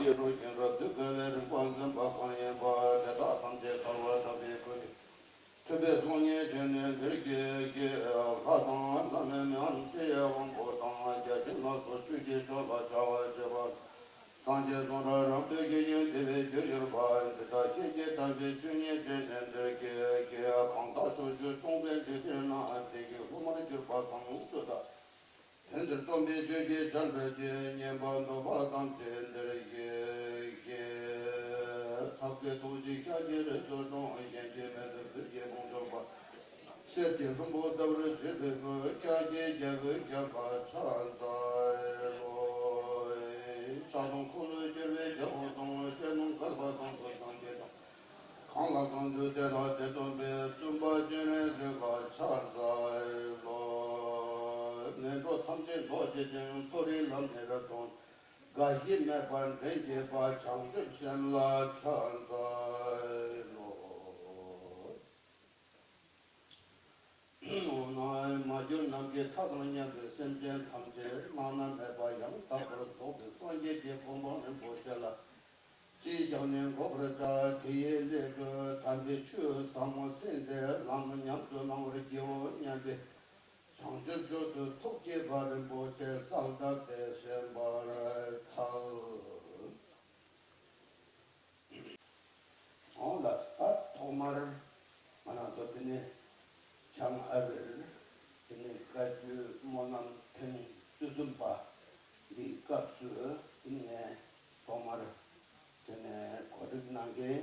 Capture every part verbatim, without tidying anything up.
ཡེ་རུ་ཤིང་རབ་ཏུ་དགའ་བའི་རིམ་པ་འཛིན་པ་གང་ཡིན་པ་དེ་དག་ཐམས་ཅད་ཐར་བ་དམ་པའི་སྐུ་སྟེ། ཐུབ་པའི་གསུང་ཉན་བྱས་ནས་འདིར་གྱིས་ཀྱི། ལྷ་དང་ལྷ་མིན་མི་འམ་ཅི་ཡི་དབང་པོ་དང་། བརྒྱ་བྱིན་ལ་སོགས་ཆོས་ཀྱི་མཆོག་ལ་བྱ་བ་བྱེད་པ། སངས་རྒྱས་གསུང་རབ་རབ་ཏུ་གྱེས་ཤིང་དེ་བས་རྒྱུ་གྱུར་པ། འདི་དག་ཤེས་བྱའི་དམ་པའི་ཆོས་ཉན་བྱས་ནས་འདིར་གྱིས་ཀྱི། གང་དག་ཕྱོགས་བཅུ་སྟོང་པའི་འཇིག་རྟེན་ན། བདེ་སྐྱིད་སློབ་མར་གྱུར་པ་གང་དེ་དག་དོན་འདིར་སྟོན་པའི་ཆོས་ཀྱི་ཆར་འབེབས་ཏེ། བསྙེན་པར་འདོད་པ་ཐམས་ཅད་འདིར་གཤེགས་ཤིག། ཐབས་མཁས་ཐུགས་རྗེས་ཤཱཀྱའི་རིགས་སུ་འཁྲུངས། གཞན་གྱིས་མི་ཐུབ་བདུད་ཀྱི་དཔུང་འཇོམས་པ། གསེར་གྱི་ལྷུན་པོ་ལྟ་བུར་བརྗིད་པའི་སྐུ། ཤཱཀྱའི་རྒྱལ་པོས་བསྐྱངས་པ་ཕྱག་འཚལ་ལོ། ཕྱག་དང་འཁོར་ལོས་སྒྱུར་བའི་རྒྱལ་པོ་དང་། གཞོན་ནུ་མཁས་པ་གང་དག་སངས་རྒྱས་དང་། གང་ལ་གང་འདུལ་དེ་དག་ཅི་སྟོན་པའི། བཙུན་པ་སྤྱན་རས་གཟིགས་ལ་ཕྱག་འཚལ་ལོ། ངན་འགྲོ་ཐམས་ཅད་བཟློག་བྱེད་ཅིང་། མཐོ་རིས་ལམ་ནས་རབ་དང་། རྒ་ཤི་མེད་པར་འདྲེན་བྱེད་པ། བྱང་ཆུབ་སེམས་ལ་ཕྱག་འཚལ་ལོ། འོ་ན་མ་གྱུར་ནམ་མཁའི་མཐའ་དང་མཉམ་པའི་སེམས་ཅན་ཐམས་ཅད་བླ་ན་མེད་པ་ཡང་དག་པར་རྫོགས་པའི་སངས་རྒྱས་ཀྱི་གོ་འཕང་རིན་པོ་ཆེ་ལ་ཅིས་ཀྱང་ནི་འགོད་པར་བྱ། དེ་ཡི་སླད་དུ་དམ་པའི་ཆོས་ཟབ་མོ་གསན་ཏེ་ལམ་ཉམས་སུ་བླང་བར་བགྱིའོ་སྙམ་པའི་བྱང་ཆུབ་མཆོག་ཏུ་ཐུགས་བསྐྱེད་པ་རིན་པོ་ཆེ་གསལ་བཏབ་སྟེ་གསན་པར་འཚལ། འོང་ལ། ད་ཐོག་མར་ང་རང་ཚོ་དེ་ནས་བྱང་ཨ་རིར་དེ་ནས་བཀའ་བརྒྱུད་སྨོན་ལམ་ཐེངས་བཅུ་གསུམ་པ་འདིའི་སྐབས་སུ་དེ་ནས་ཐོག་མར་དེ་ནས་གོ་སྒྲིག་གནང་མཁན་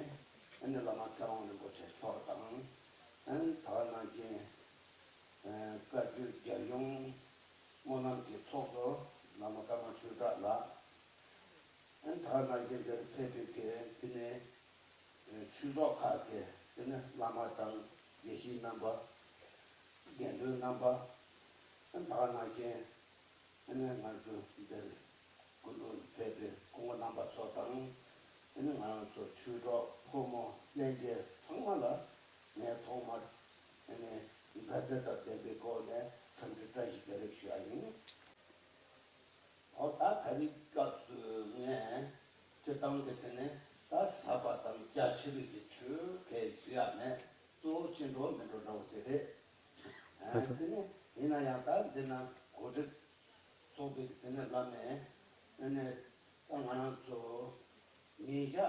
ཨ་ནི་བླ་མ་ཚེ་དབང་རིན་པོ་ཆེ་མཆོག་དང་། ཨ་ནི་ད་ག་ནང་བཞིན་བཀའ་བརྒྱུད་རྒྱལ་ཡོངས་སྨོན་ལམ་གྱི་ཚོགས་གཙོ་བླ་མ་ཀརྨ་ཆོས་གྲགས་ལགས། ཨ་ནི་ད་ག་ནང་བཞིན་འདིར་ཕེབས་པའི་གི་དེ་ནས་ཆོས་ཚོགས་ཁག་གི་དེ་ནས་བླ་མ་དང་དགེ་བཤེས་རྣམ་པ། དགེ་འདུན་རྣམ་པ། ཨ་ནི་ད་ག་ནང་བཞིན་ཨ་ནི་ང་ཚོ་འདིར་སྐུ་མདུན་ཕེབས་པའི་སྐུ་ངོ་རྣམ་པ་ཚོ་དང་། ཨ་ནི་ང་རང་ཚོ་ཆོས་གྲོགས་ཕོ་མོ་ལྷན་རྒྱས་ཚང་མ་ལ་ངས་ཐོག་མར་ཨ་ནི་དགའ་བདེ་དང་ལྡན་པའི་སྒོ་ནས་འཚམས་འདྲི་བཀྲ་ཤིས་བདེ་ལེགས་ཞུ་ཡ་ཡིན། འོ་ད་ད་རེས་སྐབས་སུ་ངས་སྤྱིར་བཏང་གི་དེ་ནས་ད་ཟབ་པ་དང་རྒྱ་ཆེ་བའི་གི་ཆོས་གལ་ཞུ་ཡ་མེད། གཙོ་བོ་ཅི་འགྲོ་མི་འགྲོ་འདྲ་བོ་ཞིག་རེད། ཨ་དེ་ནས་ཡིན་ན་ཡང་ད་འདི་ན་གོ་སྒྲིག་ཚོགས་པའི་དེ་ནས་བླ་མས་ཨ་ནི་ད་ང་རང་ཚོ་ཉིན་ཞག་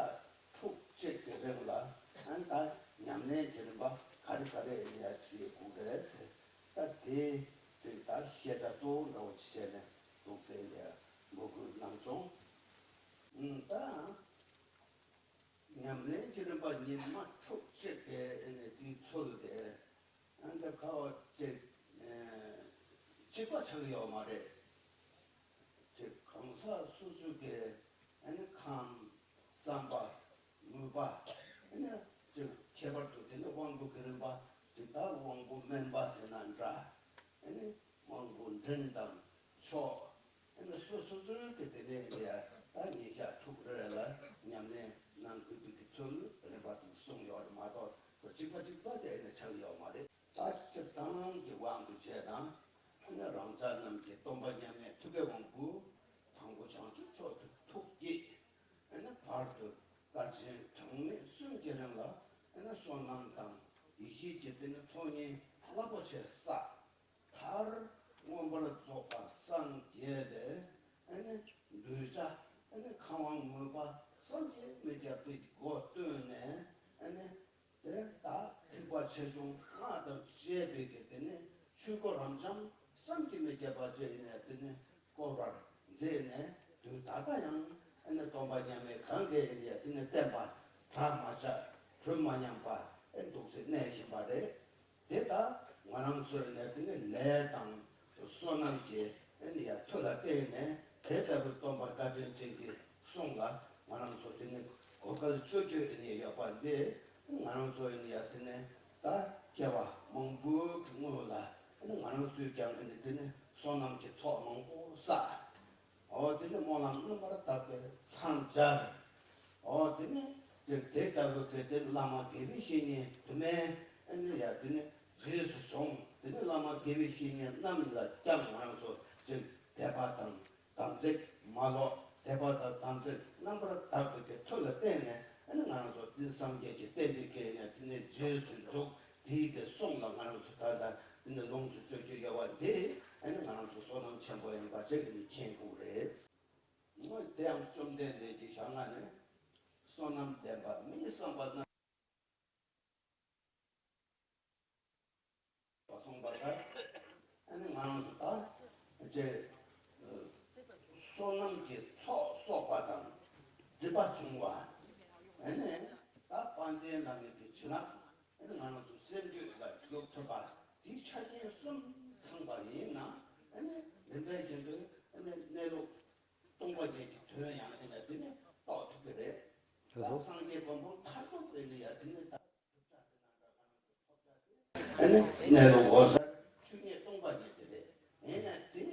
ཕྲུགས་གཅིག་གི་རིང་ལ་ཨ་ནི་ད་ཉམས་ལེན་གྱི་རིམ་པ་ག་རེ་ག་རེ་ཡིན་ཡ་བྱེད་དགོས་ཀྱི་རེད་ཟེར། ད་དེ་དེ་ད་བཤད་གྲྭ་གཙོ་བོ་འདྲ་བོ་ཅིག་བྱས་ནས་འདུག་ཟེར་ཡ་འབོད་སྐུལ་གནང་བྱུང་། ཨུམ་ད། ཉམས་ལེན་གྱི་རིམ་པ་ཉི་མ་ཕྲུགས་གཅིག་གི་ཨ་ནི་དེའི་ཚུལ་དེ་ཨ་ནི་ཁ་བ་ཅིག་གཅིག་པ་ཆགས་ཀྱི་ཡོད་མ་རེད། ཅིག་གང་ཟག་སོ་སོ་གི་ཨ་ནི་ཁམས་བསམ་པ་ནུས་པ་ཨ་ནི་ཅིག་ཁྱད་པར་དུ་དེ་ནི་དབང་པོ་གི་རིམ་པ་ཅིག་ད་དབང་པོ་དམན་པ་ཟེར་ན་འདྲ། ཨ་ནི་དབང་པོ་འབྲིང་དང་མཆོག་ཨ་ནི་སོ་སོ་སོའི་གི་དེ་ནས་ཡ་ད་ཉིན་ཞག་ཕྲུགས་རེ་རེ་ལ་ཉམས་ལེན་གནང་དགོས་པའི་གི་ཚུལ་རིམ་པ་དེ་གསུངས་ཡོད་རེད་མ་གཏོགས་ཁོ་གཅིག་པ་གཅིག་པ་དེ་ཨ་ནི་ཆགས་ཡོད་མ་རེད། ད་སྤྱིར་བཏང་གི་དབང་དུ་བྱས་དང་ཨ་ནི་རང་ཅག་རྣམས་ཀྱི་སྟོན་པ་མཉམ་མེད་ཐུབ་པའི་དབང་པོ་དང་པོ་བྱང་ཆུབ་མཆོག་ཏུ་ཐུགས་བསྐྱེད། ཨ་ནི་བར་དུ་དཀའ་ཆེན་གྲངས་མེད་གསུམ་གྱི་རིང་ལ་ཨ་ནི་བསོད་ནམས་དང་ཡེ་ཤེས་ཀྱི་དེ་ནི་ཚོགས་གཉིས་རླབས་པོ་ཆེ་བསགས། མཐར་མངོན་པར་རྫོགས་པར་སངས་རྒྱས་ཏེ། ཨ་ནི་གདུལ་བྱ་ཨ་ནི་ཁམས་དབང་ངོ་མ་བསམ་གྱིས་མི་ཁྱབ་པའི་སྒོ་བསྟོད་ནས། ཨ་ནི་དེ་ལྟར་ཐེག་པ་ཆེ་ཆུང་སྔགས་དང་བཅས་པའི་གི་དེ་ནི་ཆོས་སྐུ་རབ་འབྱམས་བསམ་གྱིས་མི་ཁྱབ་པ་ཅིག་ཡིན་ནས་དེ་ནི་བསྐོར་བར་མཛད་ནས། དུས་ད་ལྟ་ཡང་ཨ་ནི་སྟོན་པ་མཉམ་མེད་གང་གིས་ཡིན་ཡ་དེ་ནི་བསྟན་པ་གྲགས་མ་ཆག་གྲོལ་མ་ཉམས་པ་ཨེ་འདུག་སེ་གནས་བཞིན་པ་རེད། དེ་ལྟར་ང་རང་ཚོའི་ནས་དེ་ནི་ལས་དང་བསོད་ནམས་ཀྱི་ཨ་ནི་ཡ་མཐུ་ལ་བརྟེན་ནས་དེ་ལྟ་བུའི་སྟོན་པ་བཀའ་དྲིན་ཅན་གྱི་གསུང་ལ་ང་རང་ཚོ་དེ་ནི་གོ་སྐལ་སྤྱོད་རྒྱུ་ཨ་ནི་ཡོད་པ་འདི་ང་རང་ཚོ་ཨ་ནི་ཡ་དེ་ནི་ད་སྐྱེ་བ་མང་པོའི་གི་སྔོན་ལ་ཨ་ནི་ང་རང་ཚོས་ཀྱང་ཨ་ནི་དེ་ནི་བསོད་ནམས་ཀྱི་ཚོགས་མང་པོ་བསགས། འོ་དེ་ནི་སྨོན་ལམ་རྣམ་པར་དག་པས་མཚམས་སྦྱར། འོ་དེ་ནི་དེ་དེ་ལྟ་བུ་གལ་ཏེ་བླ་མ་དགེ་བའི་བཤེས་གཉེན་དུ་མས་ཨ་ནི་ཡ་དེ་ནི་རྗེས་སུ་བཟུང་། དེ་ནི་བླ་མ་དགེ་བའི་བཤེས་གཉེན་རྣམས་ལ་ཀྱང་ང་རང་ཚོ་ཅིག་དད་པ་དང་དམ་ཚིག་མ་ལོག་ དད་པ་དང་དམ་ཚིག་རྣམ་པར་དག་པའི་གི་མཐུ་ལ་བརྟེན་ནས། ཨ་ནི་ང་རང་ཚོ་འདི་སངས་རྒྱས་ཀྱི་བསྟན་པའི་སྐད་ནས་དེ་ནས་རྗེས་སུ་འཇུག་དེའི་གི་གསུང་ལ་ང་རང་ཚོ་ད་ལྟ་དེ་ནས་ལོངས་སུ་སྤྱོད་རྒྱུ་ཡོད་པ་འདི། ཨ་ནི་ང་རང་ཚོ་བསོད་ནམས་ཆེན་པོ་ཡིན་པ་ཅིག་ནི་མཁྱེན་དགོས་རེད། ངོས་དེའང་བཅོམ་ལྡན་འདས་ཀྱི་ཞལ་སྔ་ནས། བསོད་ནམས་ལྡན་པ་མིའི་བསམ་པ་རྣམས། གསུངས་པ་ལྟར། ཨ་ནི་ང་རང་ཚོ་ད་ཅེ་བསོད་ནམས་ཀྱི་ཚོགས་གསོག་པ་དང་སྒྲིབ་པ་བྱུང་བ། ཨ་ནི་ད་དཔལ་ལྡན་བླ་མའི་གི་བྱིན་རླབས། ཨ་ནི་ང་རང་ཚོ་སེམས་རྒྱུད་ལ་འཇུག་ཐུབ་པ་དེའི་ཆ་རྐྱེན་གསུམ་ཚང་པ་ཡིན་ན། ཨ་ནི་རིམ་པས་བཞིན་དུ་ཨ་ནི་གནས་ལུགས་སྟོང་པ་ཉིད་ཀྱི་དོན་ཡང་ཨ་ནི་དེ་ནས་རྟོགས་ཐུབ་ཀྱི་རེད། ད་སངས་རྒྱས་གོ་འཕང་མཐར་ཐུག་ཨ་ནི་ཡ་དེ་ནས་ད། ཨ་ནི་གནས་ལུགས་འོད་གསལ་ཆོས་ཉིད་སྟོང་པ་ཉིད་དེ་རེད། ཡིན་ན་དེ་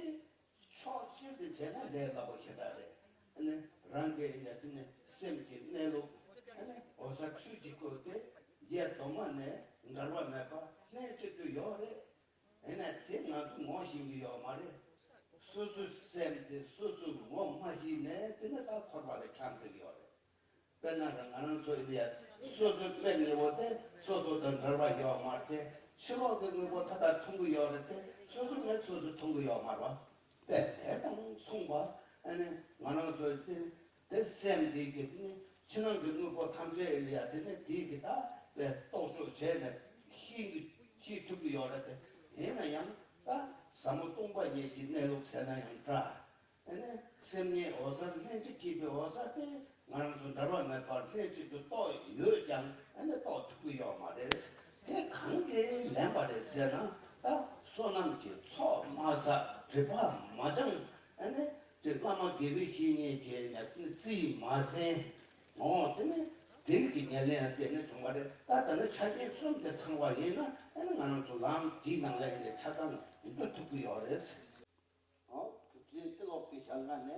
ཕྱོགས་གཅིག་ཏུ་བྱས་ན་ལས་སླ་པོ་ཞེ་དྲག་རེད། ཨ་ནི་རང་གི་ཡིན་ན་དེ་ནི་སེམས་ཀྱི་གནས་ལུགས། ཨ་ནི་འོད་གསལ་ཆོས་ཀྱི་སྐུ་དེ་ཡེ་གདོད་མ་ནས་འབྲལ་བ་མེད་པ་ལྷན་ཅིག་ཏུ་ཡོད་རེད། ཡིན་ན་དེ་ང་ཚོ་ངོ་ཤེས་ཀྱི་ཡོད་མ་རེད། སོ་སོའི་སེམས་དེ་སོ་སོས་ངོ་མ་ཤེས་ནས་དེ་ནི་ད་འཁོར་བ་ལ་འཁྱམས་ཀྱི་ཡོད་རེད། དཔེར་ན་རང་ང་རང་ཚོ་ཡིན་ཡ། སོ་སོའི་མིག་གཉིས་པོ་དེ་སོ་སོ་དང་འབྲེལ་བ་ཡོད་མ་རེད་དེ། ཕྱི་ལོགས་ཀྱི་དངོས་པོ་མཐའ་དག་མཐོང་གི་ཡོད་རེད་དེ། སོ་སོའི་མིག་སོ་སོས་མཐོང་གི་ཡོད་མ་རེད་པ། དཔེ་དེ་དང་མཚུངས་པ། ཨ་ནི་ང་རང་ཚོའི་དེ་དེ་སེམས་འདི་གི་དེ་ནི་ཕྱི་ནང་གི་དངོས་པོ་ཐམས་ཅད་ཡིན་ཡ། དེ་ནི་དེའི་གི་ད་དཔེ་རྟོག་དཔྱོད་བྱས་ནས་ཤེས་ཀྱི་ཤེས་ཐུབ་ཀྱི་ཡོད་རེད་དེ། ཡིན་ན་ཡང་ད་ཟབ་མོ་སྟོང་པ་ཉིད་ཀྱི་གནས་ལུགས་ཟེར་ན་ཡང་འདྲ། ཨ་ནི་སེམས་ཉིད་འོད་གསལ་ལྷན་ཅིག་སྐྱེས་པའི་འོད་གསལ་དེ་ང་རང་ཚོ་འབྲལ་བ་མེད་པར་ལྷན་ཅིག་ཏུ་རྟོགས་ཡོད་ཀྱང་། ཨ་ནི་རྟོགས་ཐུབ་ཀྱི་ཡོད་མ་རེད། དེ་གང་གིས་ལན་པ་རེད་ཟེར་ན། ད་བསོད་ནམས་ཀྱི་ཚོགས་མ་བསགས་སྒྲིབ་པ་མ་སྦྱངས། ཨ་ནི་དེ་བླ་མ་དགེ་བའི་བཤེས་གཉེན་གྱིས་ནི་རྩིས་མ་ཟིན། འོ་དེ་ནི་དེ་གི་ཉེར་ལེན་ལ་བརྟེན་ནས་བྱུང་བ་རེད། ད་ད་ནི་ཆ་རྐྱེན་གསུམ་དེ་ཚང་བ་ཡིན་ན། ཨ་ནི་ང་རང་ཚོ་ལམ་དེའི་ནང་ལ་ཡིན་ནས་ཆ་ཚང་འདུ་ཐུབ་ཀྱི་ཡོད་རེད། ཨོ། གྲུབ་ཆེན་ཏེ་ལོ་པའི་ཞལ་སྔ་ནས།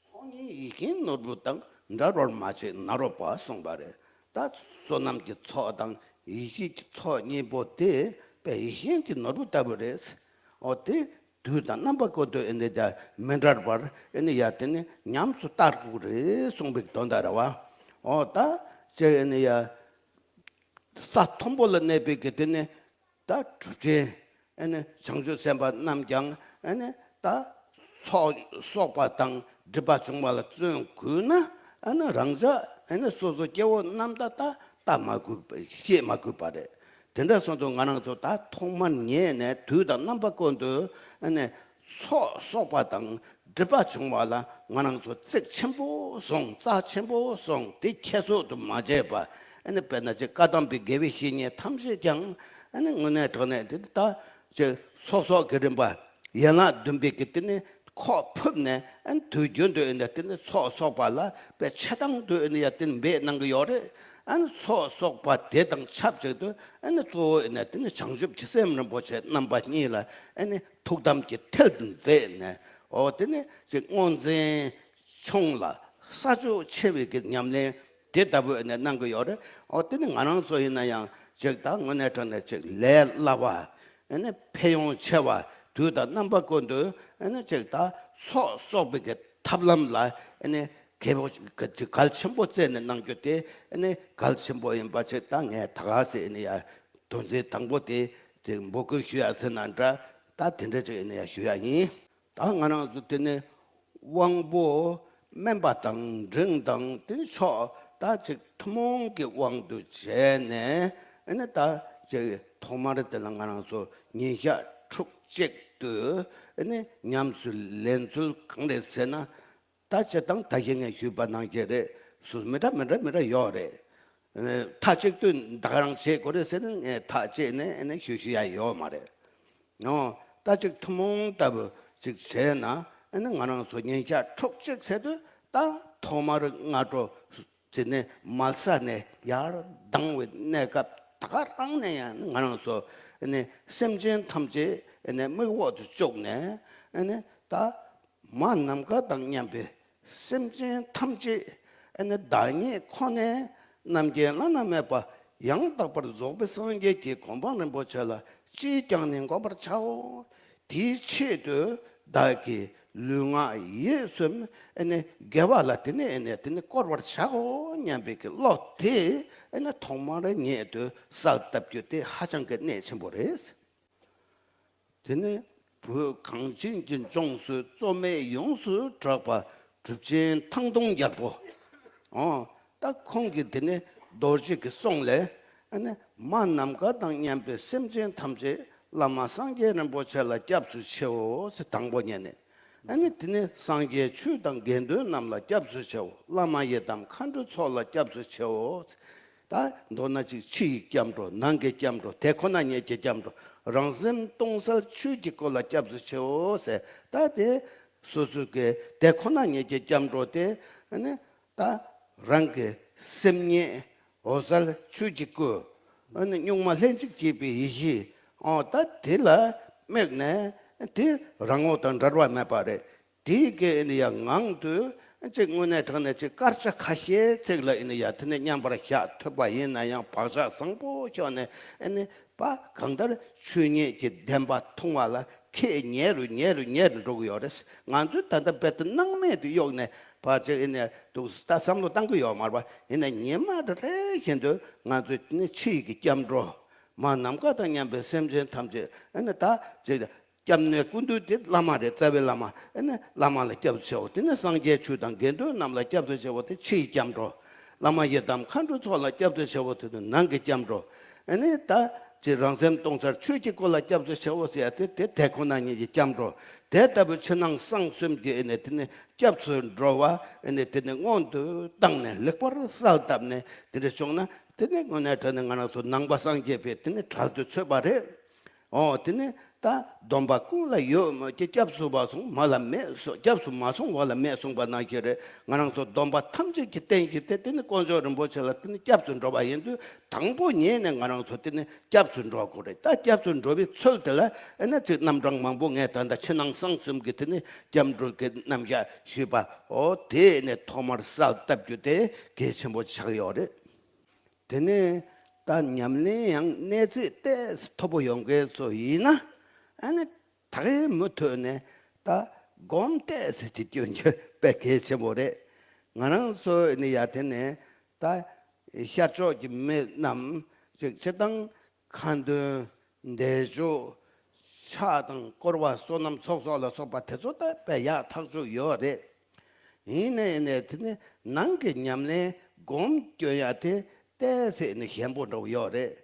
ཚོགས་གཉིས་ཡིད་བཞིན་ནོར་བུ་དང་། འབྲལ་བར་མ་བྱེད་ནཱ་རོ་པ། གསུངས་པ་རེད། ད་བསོད་ནམས་ཀྱི་ཚོགས་དང་ཡེ་ཤེས་ཀྱི་ཚོགས་གཉིས་པོ་དེ་དཔེ་ཡིད་བཞིན་གྱི་ནོར་བུ་ལྟ་བུ་རེད། ཨོ་དེ་དུས་དང་རྣམ་པ་ཀུན་ཏུ་ཨེ་ནི་ད་མི་འབྲལ་བར་ཨེ་ནི་ཡ་དེ་ནི་ཉམས་སུ་བསྟར་དགོས་རེད་གསུངས་པའི་དོན་དག་རེད་བ། ཨོ་ད་ཅེ་ཨེ་ནི་ཡ། ས་མཐོན་པོ་ལ་གནས་པའི་གི་དེ་ནི་ད་གྲུབ་ཆེན། ཨེ་ནི་བྱང་ཆུབ་སེམས་དཔའ་རྣམས་ཀྱང་ཨེ་ནི་ད་ཚོགས་གསོག་པ་དང་སྒྲིབ་པ་སྦྱོང་བ་ལ་བརྩོན་དགོས་ན། ཨེ་ནི་རང་ཅག་ཨེ་ནི་སོ་སོ་སྐྱེ་བོ་རྣམས་ད་ད་ལྟ་མ་དགོས་པ་ཤེས་མ་དགོས་པ་རེད། དེ་འདྲ་སོང་ཙང་ང་རང་ཚོ་ད་ཐོག་མར་ངེས་ནས་དུས་དང་རྣམ་པ་ཀུན་ཏུ་ཨེ་ནི་ཚོགས་གསོག་པ་དང་། སྒྲིབ་པ་བྱུང་བ་ལ་ང་རང་ཚོ་གཙིགས་ཆེན་པོ་བཟུང་། རྩ་ཆེན་པོ་བཟུང་། དེ་ཁྱད་གསོད་དུ་མ་བྱས་པ། ཨ་ནི་དཔེར་ན་ཅིག་བཀའ་གདམས་པའི་དགེ་བའི་བཤེས་གཉེན་ཐམས་ཅད་ཀྱང་། ཨ་ནི་དངོས་གནས་དྲང་གནས་དེ་ད་ཅིག་ཚོགས་གསོག་གི་རིམ་པ་ཡན་ལག་བདུན་པའི་གི་དེ་ནི་ཁོག་ཕུབ་ནས། ཨ་ནི་དུས་རྒྱུན་དུ་ཨ་ནི་དེ་ནི་ཚོགས་གསོག་པ་ལ་དཔེ་ཆ་ཚང་དུ་ཨ་ནི་ཡ་དེ་ནི་འབད་གནང་གི་ཡོད་རེད། ཨ་ནི་ཚོགས་གསོག་པ་དེ་དང་ཆབས་ཅིག་ཏུ་ཨ་ནི་གཙོ་བོ་ཨ་ནི་དེ་ནི་བྱང་ཆུབ་ཀྱི་སེམས་རིན་པོ་ཆེ་རྣམ་པ་གཉིས་ལ་ཨ་ནི་ཐུགས་དམ་གྱི་ཐིལ་དུ་མཛད་ནས། འོ་དེ་ནི་ཅིག་སྔོ་འཛིན་ཆུང་ལ་ས་ཕྱོགས་ཆེ་བའི་གི་ཉམས་ལེན་དེ་ལྟ་བུ་ནས་གནང་གི་ཡོད་རེད། འོ་དེ་ནི་ང་རང་ཚོ་ཡིན་ན་ཡང་ཅིག་ད་དངོས་གནས་དྲང་གནས་ཅིག་ལས་སླ་བ། ཨ་ནི་ཕན་ཡོན་ཆེ་བ། དུས་དང་རྣམ་པ་ཀུན་ཏུ་ཨ་ནི་ཅིག་ད་ཚོགས་གསོག་པའི་གི་ཐབས་ལམ་ལ་ཨ་ནི་གལ་པོ་གལ་ཆེན་པོ་བརྩིས་ནས་གནང་རྒྱུ་དེ་ཨ་ནི་གལ་ཆེན་པོ་ཡིན་པ་ཅིག་ད་ངས་ད་ག་ཟེ་ཨ་ནི་ཡ། དོན་ཚན་དང་པོ་དེ་དེ་འབོད་སྐུལ་ཞུ་ཡ་ཟེར་ན་འདྲ། ད་དེ་འདྲ་ཅིག་ཡིན་ན་ཡང་ཞུ་ཡ་ཡིན། ད་ང་རང་ཚོ་དེ་ནས་དབང་པོ་སྨན་པ་དང་འབྲིང་དང་དེ་ནས་མཆོག་ད་ཅིག་ཐུན་མོང་གི་དབང་དུ་བྱས་ནས། ཨ་ནི་ད་ཅིག་ཐོག་མར་དེ་ལ་ང་རང་ཚོ་ཉིན་ཞག་ཕྲུགས་གཅིག་ཏུ་ཨ་ནི་ཉམས་སུ་ལེན་ཚུལ་གང་རེད་ཟེར་ན། ད་སྤྱིར་བཏང་ད་གིན་ངས་ཞུས་པ་ནང་བཞིན་རེད། སོ་སོ་མི་འདྲ་མི་འདྲ་མི་འདྲ་ཡོད་རེད། མཐའ་གཅིག་ཏུ་ད་ག་རང་བྱེད་དགོས་རེད་ཟེར་ནས་ངས་ཐག་བཅད་ནས་ཨ་ནི་ཞུ་ཞུ་ཡ་ཡོད་མ་རེད། ཨོ། ད་ཅིག་ཐུན་མོང་ལྟ་བུ་ཅིག་བྱས་ན། ཨ་ནི་ང་རང་ཚོ་ཉིན་ཞག་ཕྲུགས་གཅིག་ཟེར་དུས་ད་ཐོག་མར་སྔ་དྲོ་དེ་ནས་མལ་ས་ནས་ཡར་ལྡང་བའི་གནས་སྐབས་ད་ག་རང་ནས་ཡང་ང་རང་ཚོ་ཨ་ནི་སེམས་ཅན་ཐམས་ཅད་ཨ་ནི་མིག་འོག་ཏུ་བཅུག་ནས། ཨ་ནི་ད། མ་ནམ་མཁའ་དང་མཉམ་པའི་སེམས་ཅན་ཐམས་ཅད། ཨ་ནི་བདག་ཉིད་ཁོ་ནས་རྣམ་མཁྱེན་བླ་ན་མེད་པ་ཡང་དག་པར་རྫོགས་པའི་སངས་རྒྱས་ཀྱི་གོ་འཕང་རིན་པོ་ཆེ་ལ་ཅིས་ཀྱང་ནི་འགོད་པར་བྱའོ། དེའི་ཆེད་དུ་བདག་གིས་ ལུས་ངག་ཡིད་གསུམ་ཨེ་ནི་དགེ་བ་ལ་དེ་ནས་ཨེ་ནི་དེ་ནི་བསྐོར་བར་བྱའོ་སྙམ་པའི་གི་བློ་དེ་ཨེ་ནི་ཐོག་མར་ཉིད་དུ་གསལ་བཏབ་རྒྱུ་དེ་ཧ་ཅང་གི་གནད་ཆེན་པོ་རེད། དེ་ནི་བོད་གངས་ཅན་གྱི་ལྗོངས་སུ་རྩོད་མེད་ཡོངས་སུ་གྲགས་པ་གྲུབ་ཆེན་ཐང་སྟོང་རྒྱལ་པོ། ཨོ། ད་ཁོང་གིས་དེ་ནི་རྡོ་རྗེ་གི་གསུང་ལས། ཨ་ནི་མ་ནམ་མཁའ་དང་མཉམ་པའི་སེམས་ཅན་ཐམས་ཅད་བླ་མ་སངས་རྒྱས་རིན་པོ་ཆེ་ལ་སྐྱབས་སུ་མཆིའོ་ཟེར་དང་པོ་ཉན་ནས། ཨ་ནི་དེ་ནི་སངས་རྒྱས་ཆོས་དང་དགེ་འདུན་རྣམས་ལ་སྐྱབས་སུ་མཆིའོ། བླ་མ་ཡི་དམ་མཁའ་འགྲོའི་ཚོགས་ལ་སྐྱབས་སུ་མཆིའོ། ད་མདོར་ན་ཅིག་ཕྱི་ཡི་སྐྱབས་འགྲོ། ནང་གི་སྐྱབས་འགྲོ། དེ་ཁོ་ན་ཉིད་ཀྱི་སྐྱབས་འགྲོ། རང་སེམས་སྟོང་གསལ་ཆོས་ཀྱི་སྐུ་ལ་སྐྱབས་སུ་མཆིའོ་ཟེར། ད་དེ་སོ་སོ་གི་དེ་ཁོ་ན་ཉིད་ཀྱི་སྐྱབས་འགྲོ་དེ་ནི་ད་རང་གི་སེམས་ཉིད་འོད་གསལ་ཆོས་ཀྱི་སྐུ། ཨ་ནི་གཉུག་མ་ལྷན་ཅིག་སྐྱེས་པའི་ཡེ་ཤེས། ཨོ་ད་དེ་ལ་དམིགས་ནས་དེ་རང་ངོ་དང་འབྲལ་བ་མེད་པ་རེད། དེའི་གི་ཨེ་ནི་ཡ་ངང་དུ་ཅིག་དངོས་གནས་དྲང་གནས་ཅིག་སྐར་ཆ་ཁ་ཤས་ཅིག་ལ་ཨེ་ནི་ཡ་དེ་ནས་མཉམ་པར་བཞག་ཐུབ་པ་ཡིན་ན་ཡང་བག་ཆགས་བཟང་པོ་ཤོར་ནས་ཨེ་ནི་པ་གང་ལྟར་ཆོས་ཉིད་ཀྱི་བདེན་པ་མཐོང་བ་ལ་ཁེ་ཉེ་རུ་ཉེ་རུ་ཉེ་རུ་འགྲོ་གི་ཡོད་རེད། ང་ཚོས་ད་ལྟ་རྦད་དེ་སྣང་མེད་དུ་གཡོགས་ནས་ཕར་ཅིག་ཨེ་ནི་འདུག་ད་བསམ་བློ་བཏང་གི་ཡོད་མ་རེད་པ། ཡིན་ན་ཉི་མ་རེ་རེ་བཞིན་དུ་ང་ཚོས་དེ་ནི་ཕྱི་ཡི་གི་སྐྱབས་འགྲོ། མ་ནམ་མཁའ་དང་མཉམ་པའི་སེམས་ཅན་ཐམས་ཅད་ཨེ་ནི་ད་ཅིག་སྐྱབས་གནས་ཀུན་འདུས་དེ་བླ་མ་རེད། རྩ་བའི་བླ་མ། ཨ་ནི་བླ་མ་ལ་སྐྱབས་སུ་མཆིའོ། དེ་ནི་སངས་རྒྱས་ཆོས་དང་དགེ་འདུན་རྣམས་ལ་སྐྱབས་སུ་མཆིའོ། དེ་ཕྱི་ཡི་སྐྱབས་འགྲོ། བླ་མ་ཡི་དམ་མཁའ་འགྲོའི་ཚོགས་ལ་སྐྱབས་སུ་མཆིའོ། དེ་ནི་ནང་གི་སྐྱབས་འགྲོ། ཨ་ནི་ད་ཅི་རང་སེམས་སྟོང་གསལ་ཆོས་ཀྱི་སྐུ་ལ་སྐྱབས་སུ་མཆིའོ་ཟེར་ཡ་དེ་དེ་དེ་ཁོ་ན་ཉིད་ཀྱི་སྐྱབས་འགྲོ། དེ་ལྟ་བུའི་ཕྱི་ནང་གསང་གསུམ་གྱི་ཨ་ནི་དེ་ནི་སྐྱབས་སུ་འགྲོ་བ་ཨ་ནི་དེ་ནི་སྔོན་དུ་བཏང་ནས་ལེགས་པར་གསལ་བཏབ་ནས་དེ་འདྲ་བྱུང་ན་དེ་ནི་དངོས་གནས་དྲང་གནས་ང་རང་ཚོ་ནང་པ་སངས་རྒྱས་པའི་དེ་ནི་གྲལ་དུ་ཚུད་པ་རེད། ཨོ་དེ་ནི་ད་སྡོམ་པ་ཀུན་ལ་ཡོད་མོད་ཀྱི། སྐྱབས་སུ་མ་སོང་མ་ལ་མེད་གསུངས། སྐྱབས་སུ་མ་སོང་བ་ལ་མེད་གསུངས་པ་ནང་བཞིན་རེད། ང་རང་ཚོ་སྡོམ་པ་ཐམས་ཅད་ཀྱི་རྟེན་གཞི་དེ་དེ་ནི་དཀོན་མཆོག་རིན་པོ་ཆེ་ལ་དེ་ནི་སྐྱབས་སུ་འགྲོ་བ་ཡིན་དུས་དང་པོ་ཉིད་ནས་ང་རང་ཚོ་དེ་ནི་སྐྱབས་སུ་འགྲོ་དགོས་རེད། ད་སྐྱབས་སུ་འགྲོ་བའི་ཚུལ་དེ་ལ་ཨེ་ན་ཅིག་རྣམ་གྲངས་མང་པོ་ངས་ད་ལྟ་ཕྱི་ནང་གསང་གསུམ་གྱི་དེ་ནི་སྐྱབས་འགྲོ་གི་རྣམ་གཞག་ཞུས་པ། ཨོ་དེ་ནི་ཐོག་མར་གསལ་བཏབ་རྒྱུ་དེ་གལ་ཆེན་པོ་ཆགས་ཡོད་རེད། དེ་ནས་ད་ཉམས་ལེན་ཡང་གནས་ཚད་ཏོག་ཙམ་མཐོ་པོ་ཡོང་མཁན་ཚོ་ཡིན་ན། ཨ་ནི་ད་གིན་མུ་མཐུད་ནས་ད་སྒོམ་ཏོག་ཙམ་དེ་སྐྱོན་རྒྱུ་དཔེ་གལ་ཆེན་པོ་རེད། ང་རང་ཚོ་ནི་ཡ་དེ་ནས་ད་ཤར་ཕྱོགས་ཀྱི་མི་རྣམས་ཅིག་སྤྱིར་བཏང་ཁ་འདོན་བཟླས་བརྗོད་ཕྱག་དང་བསྐོར་བ་བསོད་ནམས་ཚོགས་གསོག་ལ་སོགས་པ་དེ་ཚོ་ད་དཔེ་ཡག་ཐག་ཆོད་ཡོད་རེད། ཡིན་ནའི་ནས་དེ་ནི་ནང་གི་ཉམས་ལེན་སྒོམ་སྐྱོན་ཡ་དེ་ཏོག་ཙམ་ནི་ཞན་པོ་འདྲ་བོ་ཡོད་རེད།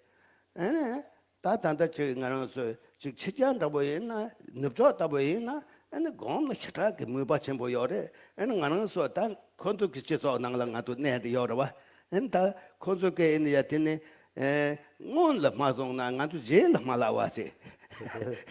ཨ་ནི་ད་ད་ལྟ་ཅིག་ང་རང་ཚོ་ཅིག་ཕྱི་རྒྱལ་འདྲ་བོ་ཡིན་ན་ནུབ་ཕྱོགས་ལྟ་བུ་ཡིན་ན་ཨ་ནི་སྒོམ་ལ་ཞེ་དྲག་གི་མོས་པ་ཆེན་པོ་ཡོད་རེད། ཨ་ནི་ང་རང་ཚོ་ད་ཁོ་ཚོ་གི་སྤྱི་ཚོགས་ནང་ལ་ང་ཚོ་གནས་བསྡད་ཡོད་རེད་བ། ཨ་ནི་ད་ཁོ་ཚོ་གི་ཨ་ནི་ཡ་དེ་ནི་ཨེ། སྔོན་ལ་མ་སོང་ན་ང་ཚོ་རྗེས་ལ་མ་ལབ་པ་ཅིག་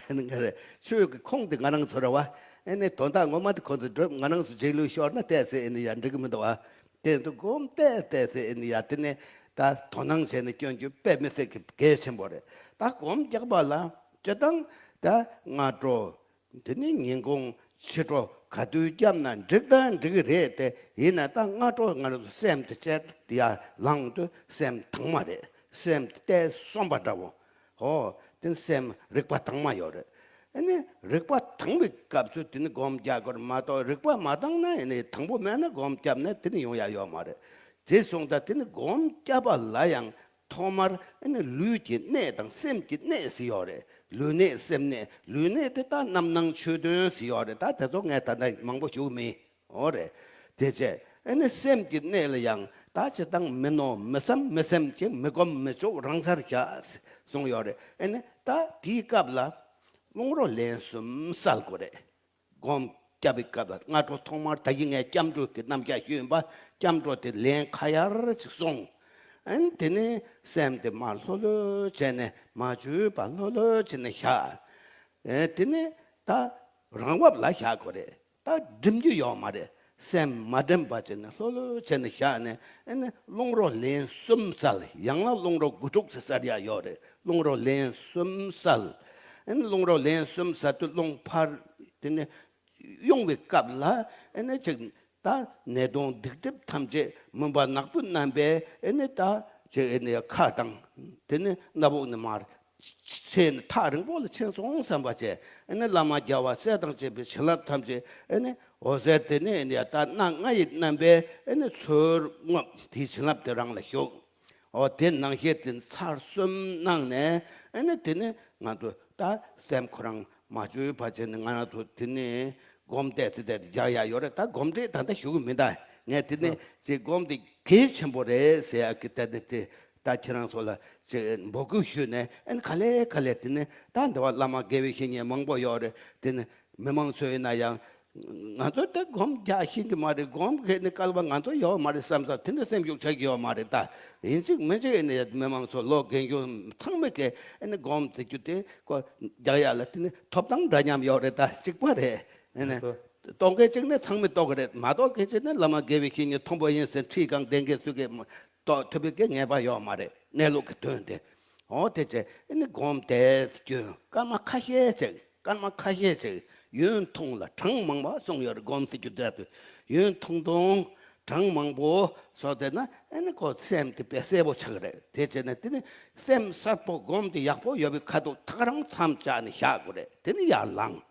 ཨ་ནི་ང་རེ་ཆོས་ཀྱི་ཁུངས་དེ་ང་རང་ཚོ་རེད་བ། ཨ་ནི་དོན་དག་ངོ་མ་དེ་ཁོ་ཚོ་སྒྲུབ། ང་རང་ཚོ་རྗེས་ལུས་ཤོར་ན་ཏོག་ཙམ་ཨ་ནི་ཡ་འགྲིག་གི་མི་འདུག་བ། དེ་ཚོ་སྒོམ་ཏོག་ཙམ་ཨ་ནི་ཡ་དེ་ནས་ད་དོ་སྣང་བྱས་ནས་སྐྱོན་རྒྱུ་དཔེ་མི་སྲིད་ཀྱི་གལ་ཆེན་པོ་རེད། ད་སྒོམ་རྒྱག་པ་ལ་སྤྱིར་བཏང་ད་སྔ་དྲོ། དེ་ནས་ཉིན་གུང་ཕྱི་དྲོ་ག་དུས་བརྒྱབ་ན་འགྲིག་དང་འགྲིག་གི་རེད་དེ། ཡིན་ན་ད་སྔ་དྲོ་ང་རང་ཚོ་སེམས་དེ་བཅད་དེ་ཡར་ལངས་དུས་སེམས་དྭངས་མ་རེད། སེམས་དེ་སོམ་པ་འདྲ་བོ། ཧོ། དེ་ནི་སེམས་རིག་པ་དྭངས་མ་ཡོད་རེད། ཨ་ནི་རིག་པ་དྭངས་པའི་སྐབས་སུ་དེ་ནི་སྒོམ་རྒྱག་དགོས་རེད་མ་གཏོགས་རིག་པ་མ་དྭངས་ན་ཨ་ནི་དང་པོ་མེད་ན་སྒོམ་བརྒྱབ་ནས་དེ་ནི་ཡོང་ཡ་ཡོད་མ་རེད། དེ་སོང་ཙང་དེ་ནི་སྒོམ་བརྒྱབ་པ་ལ་ཡང་ཐོག་མར་ཨ་ནི་ལུས་ཀྱི་གནད་དང་སེམས་ཀྱི་གནད་ཟེར་ཡོད་རེད། ལུས་གནད་སེམས་གནད། ལུས་གནད་དེ་ད་རྣམ་སྣང་ཆོས་བདུན་ཟེར་ཡོད་རེད། ད་དེ་ཚོ་ངས་ད་ལྟ་མང་པོ་ཞུ་གི་མིན། འོ་རེད། དེ་བྱས་ཨ་ནི་སེམས་ཀྱི་གནད་ལ་ཡང་ད་སྤྱིར་བཏང་མི་མནོ་མི་བསམ་མི་སེམས་ཀྱི་མི་སྒོམ་མི་སྤྱོད་རང་སར་བཞག་གསུངས་ཡོད་རེད། ཨ་ནི་ད་དེའི་སྐབས་ལ་རླུང་རོ་ལན་གསུམ་བསལ་དགོས་རེད། སྒོམ་བརྒྱབ་པའི་སྐབས་ལ་སྔ་དྲོ་ཐོག་མར་ད་གིན་ངས་སྐྱབས་འགྲོ་གི་རྣམ་གཞག་ཞུས་ཡིན་པ། སྐྱབས་འགྲོ་དེ་ལན་ཁ་ཡར་ཅིག་སོང་། ཨ་ནི་དེ་ནས་སེམས་དེ་མར་ལྷོད་ལྷོད་བྱས་ནས་མ་བཅོས་པ་ལྷོད་ལྷོད་བྱས་ནས་བཞག་ཨེ་དེ་ནས་ད་རང་བབས་ལ་བཞག་དགོས་རེད། ད་སྒྲིམ་རྒྱུ་ཡོད་མ་རེད། སེམས་མ་སྒྲིམ་པ་བྱས་ནས་ལྷོད་ལྷོད་བྱས་ནས་བཞག་ནས་ཨ་ནི་རླུང་རོ་ལན་གསུམ་བསལ། ཡང་ན་རླུང་རོ་དགུ་ཕྲུགས་སུ་བསལ་ཡ་ཡོད་རེད། རླུང་རོ་ལན་གསུམ་བསལ། ཨ་ནི་རླུང་རོ་ལན་གསུམ་བསལ་དུས་རླུང་ཕར་དེ་ནས་དབྱུང་བའི་སྐབས་ལ་ཨ་ནི་ཅིག་ད་ནད་གདོན་སྡིག་སྒྲིབ་ཐམས་ཅད་མུན་པ་ནག་པོའི་རྣམ་པས་ཨ་ནི་ད་ཅིག་ཨ་ནི་ཁ་དང་དེ་ནས་སྣ་བུག་ནས་མར་ ཚེ་ནི་ཐག་རིང་པོ་ལ་ཕྱིན་སོང་བསམ་པ་བྱས། ཨེ་ནི་བླ་མ་རྒྱལ་བ་སྲས་དང་བཅས་པའི་བྱིན་རླབས་ཐམས་ཅད་ཨེ་ནི་འོད་ཟེར་དེ་ནི་ཨེ་ནི་ཡ་ད་སྣ་ལྔ་ཡི་རྣམ་པའི་ཨེ་ནི་ཚུར་རྔུབ། དེའི་བྱིན་རླབས་དེ་རང་ལ་ཞུགས། འོ་དེ་ནང་བཞིན་དེ་ཚར་གསུམ་གནང་ནས་ཨེ་ནི་དེ་ནི་ང་ཚོ་ད་སེམས་ཁོ་རང་མ་བཅོས་པ་བྱས་ནས་ང་རང་ཚོ་དེ་ནི་སྒོམ་བལྟས་ཚེ་བལྟས་ཏེ་རྒྱག་ཡག་ཡོད་རེད། ད་སྒོམ་བལྟས་ད་ལྟ་ཞུ་གི་མི་འདུག་ངས་དེ་ནི་ཅིག་སྒོམ་དེ་གལ་ཆེན་པོ་རེད་ཟེར་ཡག་གི་ད་ནི་དེ་ད་ཁྱེད་རང་ཚོ་ལ་ཅིག་འབོད་སྐུལ་ཞུས་ནས་ཨེ་ནི་ག་ལེ་ག་ལེ་དེ་ནི་ད་འདི་བ་བླ་མ་དགེ་བའི་བཤེས་གཉེན་མང་པོ་ཡོད་རེད། དེ་ནི་མི་མང་ཚོ་ཡིན་ན་ཡང་། ང་ཚོ་དེ་སྒོམ་རྒྱག་ཤེས་ཀྱི་མ་རེད། སྒོམ་གྱི་ནི་སྐལ་བ་ང་ཚོ་ཡོད་མ་རེད་བསམ་ས་དེ་འདྲ་སེམས་ཤུགས་ཆག་གི་ཡོད་མ་རེད། ད་ཡིན་གཅིག་མིན་གཅིག་ཨེ་ནི་མི་མང་ཚོ་ལོ་རྒན་གཞོན་ཚང་མས་ཀྱི་ཨེ་ནི་སྒོམ་དེ་རྒྱུ་དེ་ཀོ་རྒྱག་ཡག་ལ་དེ་ནི་ཐོབ་ཐང་འདྲ་མཉམ་ཡོད་རེད། ད་གཅིག་པ་རེད། ཨེ་ནི་ལགས་སོ། གཏོང་མཁན་གཅིག་ནི་ཚང་མས་གཏོང་གི་རེད། མ་གཏོང་མཁན་གཅིག་ནི་བླ་མ་དགེ་བའི་བཤེས་གཉེན་མཐོན་པོ་ཡིན་ཟེར་ཁྲིད་གང་བསྡད་མཁན་ཚོས་ཀྱི་གཏོང་ཐུབ་པའི་ཀྱི་ངེས་པ་ཡོད་མ་རེད། གནས་ལུགས་ཀྱི་དོན་དེ། འོ་དེ་བྱས་ཨེ་ནི་སྒོམ་དེ་སྐྱོན་སྐར་མ་ཁ་ཤས་ཅིག་སྐར་མ་ཁ་ཤས་ཅིག་ཡུན་ཐུང་ལ་གྲངས་མང་བ་གསུངས་ཡོད་རེད། སྒོམ་ཟེར་རྒྱུ་དེ་ཡུན་ཐུང་ཐུང་གྲངས་མང་པོ་སོགས་དེ་ན་ཨེ་ནི་ཁོ་སེམས་དེ་དཔེ་གསལ་པོ་ཆགས་ཀྱི་རེད། དེ་བྱས་ནས་དེ་ནི་སེམས་གསལ་པོ་སྒོམ་དེ་ཡག་པོ་ཡོད་པའི་ཁ་ཐུག་ཐག་རང་མཚམས་བཅག་ནས་བཞག་དགོས་རེད། དེ་ནི་ཡར་ལངས།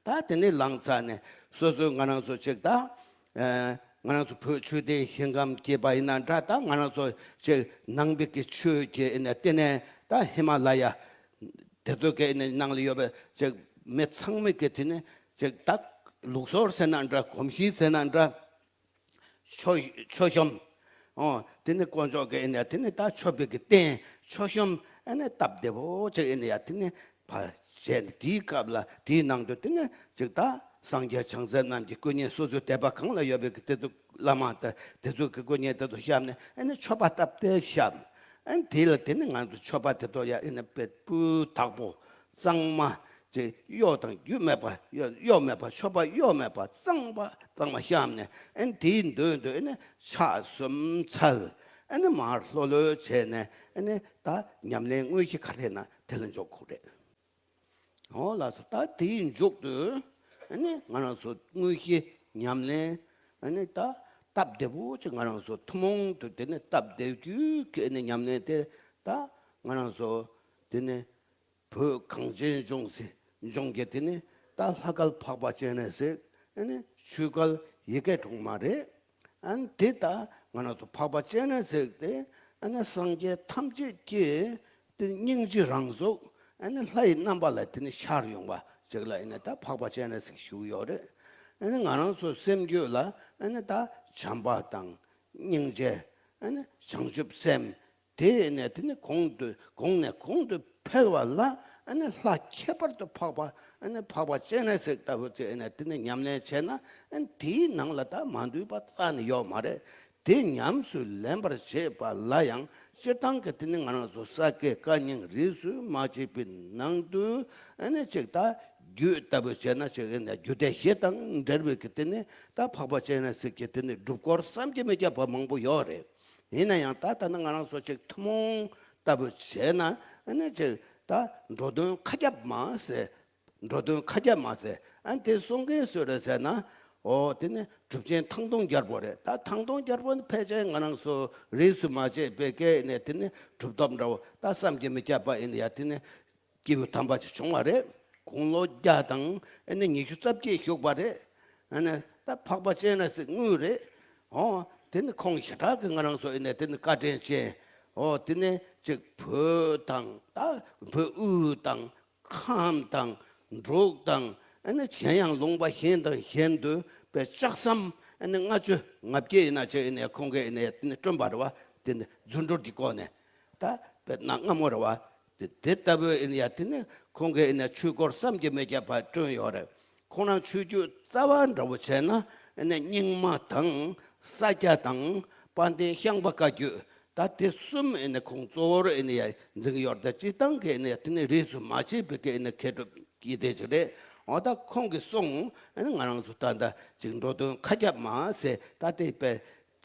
ད་དེ་ནི་ལངས་ཚར་ནས་སོ་སོའི་ང་རང་ཚོ་ཅིག་ད། ཨ་ང་རང་ཚོ་བོད་ཆོས་ལྡན་ཞིང་ཁམས་སྐྱེས་པ་ཡིན་ན་འདྲ། ད་ང་རང་ཚོ་ཅིག་ནང་པའི་གི་ཆོས་ཀྱི་ཨེ་ནི་བསྟི་གནས་ད་ཧི་མ་ལ་ཡ་དེ་ཚོ་གི་ཨེ་ནི་ནང་ལ་ཡོད་པའི་ཅིག་མི་ཚང་མས་གི་དེ་ནི་ཅིག་ད་ལུགས་སྲོལ་ཟེར་ན་འདྲ། གོམས་གཤིས་ཟེར་ན་འདྲ། མཆོད་མཆོད་གཤོམ། ཨོ་དེ་ནི་དཀོན་མཆོག་གི་ཨེ་ནི་དེ་ནི་ད་མཆོད་པའི་གི་རྟེན་མཆོད་གཤོམ་ཨེ་ནི་སྟབས་བདེ་པོ་ཅིག་ཨེ་ནི་ཡ་དེ་ནི་ཕ་བྱས་ནས་དེའི་སྐབས་ལ་དེའི་ནང་དུ་དེ་ནི་ཅིག་ད་སངས་རྒྱས་བྱང་སེམས་རྣམས་ཀྱི་སྐུ་བརྙན་སོ་སོའི་དད་པ་གང་ལ་ཡོད་པའི་གི་དེ་ཚོ་བླ་མ་དང་དེ་ཚོའི་གི་སྐུ་བརྙན་དེ་ཚོ་བཤམས་ནས་ཨེ་ནི་མཆོད་པ་སྟབས་བདེ་བཤམས། ཨེ་ནི་དེ་ལ་དེ་ནི་ང་ཚོ་མཆོད་པ་དེ་ཚོ་ཡ་ཨེ་ནི་དཔེ་སྤུས་དག་པོ། གཙང་མ་ཅིག་གཡོ་དང་རྒྱུ་མེད་པ། གཡོ་གཡོ་མེད་པ། མཆོད་པ་གཡོ་མེད་པ། གཙང་པ་གཙང་མ་བཤམས་ནས་ཨེ་ནི་དེའི་མདུན་དུ་ཨེ་ནི་ཕྱག་གསུམ་འཚལ། ཨེ་ནི་མར་ལྷོད་ལྷོད་བྱས་ནས་ཨེ་ནི་ད་ཉམས་ལེན་དངོས་གཞི་ག་རེ་ན་དེ་ལ་འཇོག་དགོས་རེད། འོ་ལགས་སོ། ད་དེའི་མཇུག་ཏུ་ཨེ་ནི་ང་རང་ཚོ་དངོས་གཞི་ཉམས་ལེན་ཨེ་ནི་ད་སྟབས་བདེ་པོ་ཅིག་ང་རང་ཚོ་ཐུན་མོང་དུ་དེ་ནི་སྟབས་བདེ་རྒྱུ་གི་ཨེ་ནི་ཉམས་ལེན་དེ་ད་ང་རང་ཚོ་དེ་ནི། བོད་གངས་ཅན་ལྗོངས་སུ་ལྗོངས་ཀྱི་དེ་ནི་ད་ལྷ་སྐལ་འཕགས་པ་སྤྱན་རས་གཟིགས། ཨ་ནི་ཆོས་སྐལ་ཡི་གེ་དྲུག་མ་རེད། ཨ་ནི་དེ་ད་ང་རང་ཚོ་འཕགས་པ་སྤྱན་རས་གཟིགས་དེ་ཨ་ནི་སངས་རྒྱས་ཐམས་ཅད་ཀྱི་དེ་སྙིང་རྗེ་རང་གཟུགས། ཨ་ནི་ལྷ་ཡི་རྣམ་པ་ལ་དེ་ནི་ཤར་ཡོང་བ་ཅིག་ལ་ཨ་ནི་ད་འཕགས་པ་སྤྱན་རས་གཟིགས་ཞུ་གི་ཡོད་རེད། ཨ་ནི་ང་རང་ཚོ་སེམས་རྒྱུད་ལ་ཨ་ནི་ད་བྱམས་པ་དང་སྙིང་རྗེ། ཨ་ནི་བྱང་ཆུབ་སེམས། དེ་ནས་དེ་ནི་གོང་དུ་གོང་ནས་གོང་དུ་འཕེལ་བ་ལ་ཨ་ནི་ལྷ་ཁྱད་པར་དུ་འཕགས་པ་ཨ་ནི་འཕགས་པ་སྤྱན་རས་གཟིགས་ལྟ་བུ་དེ་ཨ་ནི་དེ་ནི་ཉམས་ལེན་བྱས་ན་ཨ་ནི་དེའི་ནང་ལ་ད་མ་འདུས་པ་རྩ་ནས་ཡོད་མ་རེད། དེ་ཉམས་སུ་ལེན་པར་བྱེད་པ་ལ་ཡང་སྤྱིར་བཏང་གི་དེ་ནི་ང་རང་ཚོ་ས་དགེ་བཀའ་རྙིང་རིས་སུ་མ་ཆད་པའི་ནང་དུ་ཨ་ནི་ཅིག་ད་རྒྱུད་ལྟ་བུ་བྱས་ན་ཅིག་ཨ་ནི་རྒྱུད་སྡེ་བཞི་དང་འབྲེལ་བའི་གི་དེ་ནི་ད་འཕགས་པ་སྤྱན་རས་གཟིགས་ཀྱི་དེ་ནི་སྒྲུབ་སྐོར་བསམ་གྱིས་མི་ཁྱབ་པ་མང་པོ་ཡོད་རེད། ཡིན་ན་ཡང་ད་ལྟ་ན་ང་རང་ཚོ་ཅིག་ཐུན་མོང་ལྟ་བུ་བྱས་ན་ཨ་ནི་ཅིག་ད་འགྲོ་དོན་མཁའ་ཁྱབ་མ་ཟེར། འགྲོ་དོན་མཁའ་ཁྱབ་མ་ཟེར། ཨ་ནི་དེ་གསུང་མཁན་སུ་རེད་ཟེར་ན། འོ་དེ་ནི་གྲུབ་ཆེན་ཐང་སྟོང་རྒྱལ་པོ་རེད། ད་ཐང་སྟོང་རྒྱལ་པོ་ནི་ཕལ་ཆེར་ང་རང་ཚོ་རིས་སུ་མ་ཆད་པའི་སྐད་ནས་དེ་ནི་གྲུབ་ཐོབ་འདྲ་བོ་ད་བསམ་གྱིས་མི་ཁྱབ་པ་ཡིན་ཡ་དེ་ནི། སྐྱེས་བུ་དམ་པ་ཅིག་བྱུང་བ་རེད། དགུང་ལོ་བརྒྱ་དང་ཨ་ནི་ཉི་ཤུ་རྩ་བརྒྱད་བཞུགས་པ་རེད། ཨ་ནི་ད་འཕགས་པ་སྤྱན་རས་གཟིགས་དངོས་རེད། འོ་དེ་ནི་ཁོང་ཞེ་དྲག་གི་ང་རང་ཚོ་ཨ་ནི་དེ་ནི་བཀའ་དྲིན་ཅན། འོ་དེ་ནི་ཅིག་བོད་དང་ད་བོད་དབུས་དང་ཁམས་དང་འབྲུག་དང་ཨ་ནི་གཞན་ཡང་ལུང་པ་གཞན་དང་གཞན་དུ་དཔེ་ལྕགས་ཟམ་ཨ་ནི་ལྔ་བཅུ་ང་བརྒྱད་ཡིན་ན་ཅིག་ཨ་ནི་ཁོང་གིས་ཨ་ནི་དེ་ནི་བསྐྲུན་པ་རེད་བ། དེ་ནི་རྫུ་འཕྲུལ་གྱི་སྒོ་ནས་ད་དཔེ་གནའ་སྔ་མོ་རེད་བ། དེ་དེ་ལྟ་བུ་ཡིན་ཡ་དེ་ནི་ཁོང་གིས་ཡིན་ན་ཆོས་སྐོར་བསམ་གྱིས་མི་ཁྱབ་པ་བསྐྲུན་ཡོད་རེད། ཁོང་རང་ཆོས་བརྒྱུད་རྩ་བ་འདྲ་བོ་བྱས་ན་ཡིན་ན་རྙིང་མ་དང་ས་སྐྱ་དང་དཔལ་ལྡན་ཤངས་པ་བཀའ་བརྒྱུད་ད་དེ་གསུམ་ཡིན་ན་ཁོང་གཙོ་བོར་ཡིན་ན་ཡ་འཛིན་གྱི་ཡོད་རེད། ད་སྤྱིར་བཏང་གི་ཡིན་ན་ཡ་དེ་ནི་རིས་སུ་མ་ཆད་པའི་གི་ཡིན་ན་མཁས་གྲུབ་ཀྱི་དེ་ཅིག་རེད། འོ་ད་ཁོང་གི་གསུང་ཡིན་ན་ང་རང་ཚོ་ད་ལྟ་ཅིག་འགྲོ་དོན་མཁའ་ཁྱབ་མ་ཟེར་ད་དེ་དཔེ་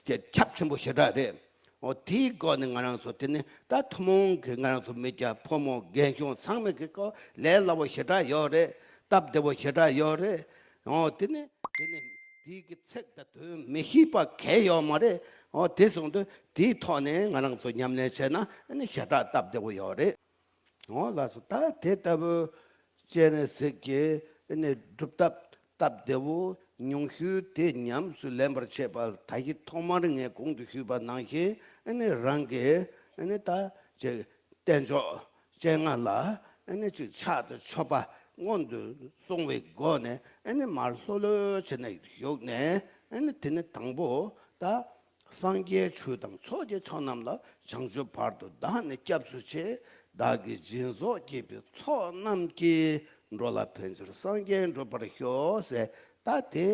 ཁྱབ་ཆེན་པོ་ཞེ་དྲག་རེད། འོ་དེའི་སྒོ་ནས་ང་རང་ཚོ་དེ་ནི་ད་ཐུན་མོང་གི་ང་རང་ཚོ་མི་སྐྱ་ཕོ་མོ་རྒན་གཞོན་ཚང་མས་ཀྱི་ཀོ་ལས་སླ་བོ་ཞེ་དྲག་ཡོད་རེད། སྟབས་བདེ་བོ་ཞེ་དྲག་ཡོད་རེད། འོ་དེ་ནི་དེ་ནི་དེའི་གི་ཚིག་དང་དོན་མི་ཤེས་པ་གལ་ཡོད་མ་རེད། འོ་དེ་སོང་དུས་དེའི་ཐོག་ནས་ང་རང་ཚོ་ཉམས་ལེན་བྱས་ན་ནི་ཞེ་དྲག་སྟབས་བདེ་བོ་ཡོད་རེད། འོ་ལགས་སོ། ད་དེ་ལྟ་བུ་སྤྱན་རས་གཟིགས་ཀྱི་ཨ་ནི་སྒྲུབ་ཐབས་སྟབས་བདེ་བོ་ཉུང་ཤོས་དེ་ཉམས་སུ་ལེན་པར་བྱེད་པ། ད་གིན་ཐོག་མར་ངས་གོང་དུ་ཞུས་པ་ནང་བཞིན་ཨ་ནི་རང་གི་ཨ་ནི་ད་ཅིག་རྟེན་མཆོག་སྤྱན་སྔ་ལ་ཨ་ནི་ཅིག་ཕྱག་དང་མཆོད་པ་སྔོན་དུ་སོང་བའི་སྒོ་ནས་ཨ་ནི་མར་ལྷོད་ལྷོད་བྱས་ནས་བཞུགས་ནས། ཨ་ནི་དེ་ནི་དང་པོ་ད་སངས་རྒྱས་ཆོས་དང་ཚོགས་ཀྱི་མཆོག་རྣམས་ལ། བྱང་ཆུབ་བར་དུ་བདག་ནི་སྐྱབས་སུ་མཆི། བདག་གིས་སྦྱིན་སོགས་བགྱིས་པའི་ཚོགས་རྣམས་ཀྱིས། འགྲོ་ལ་ཕན་ཕྱིར་སངས་རྒྱས་འགྲུབ་པར་ཤོག་ཟེར། ད་དེ་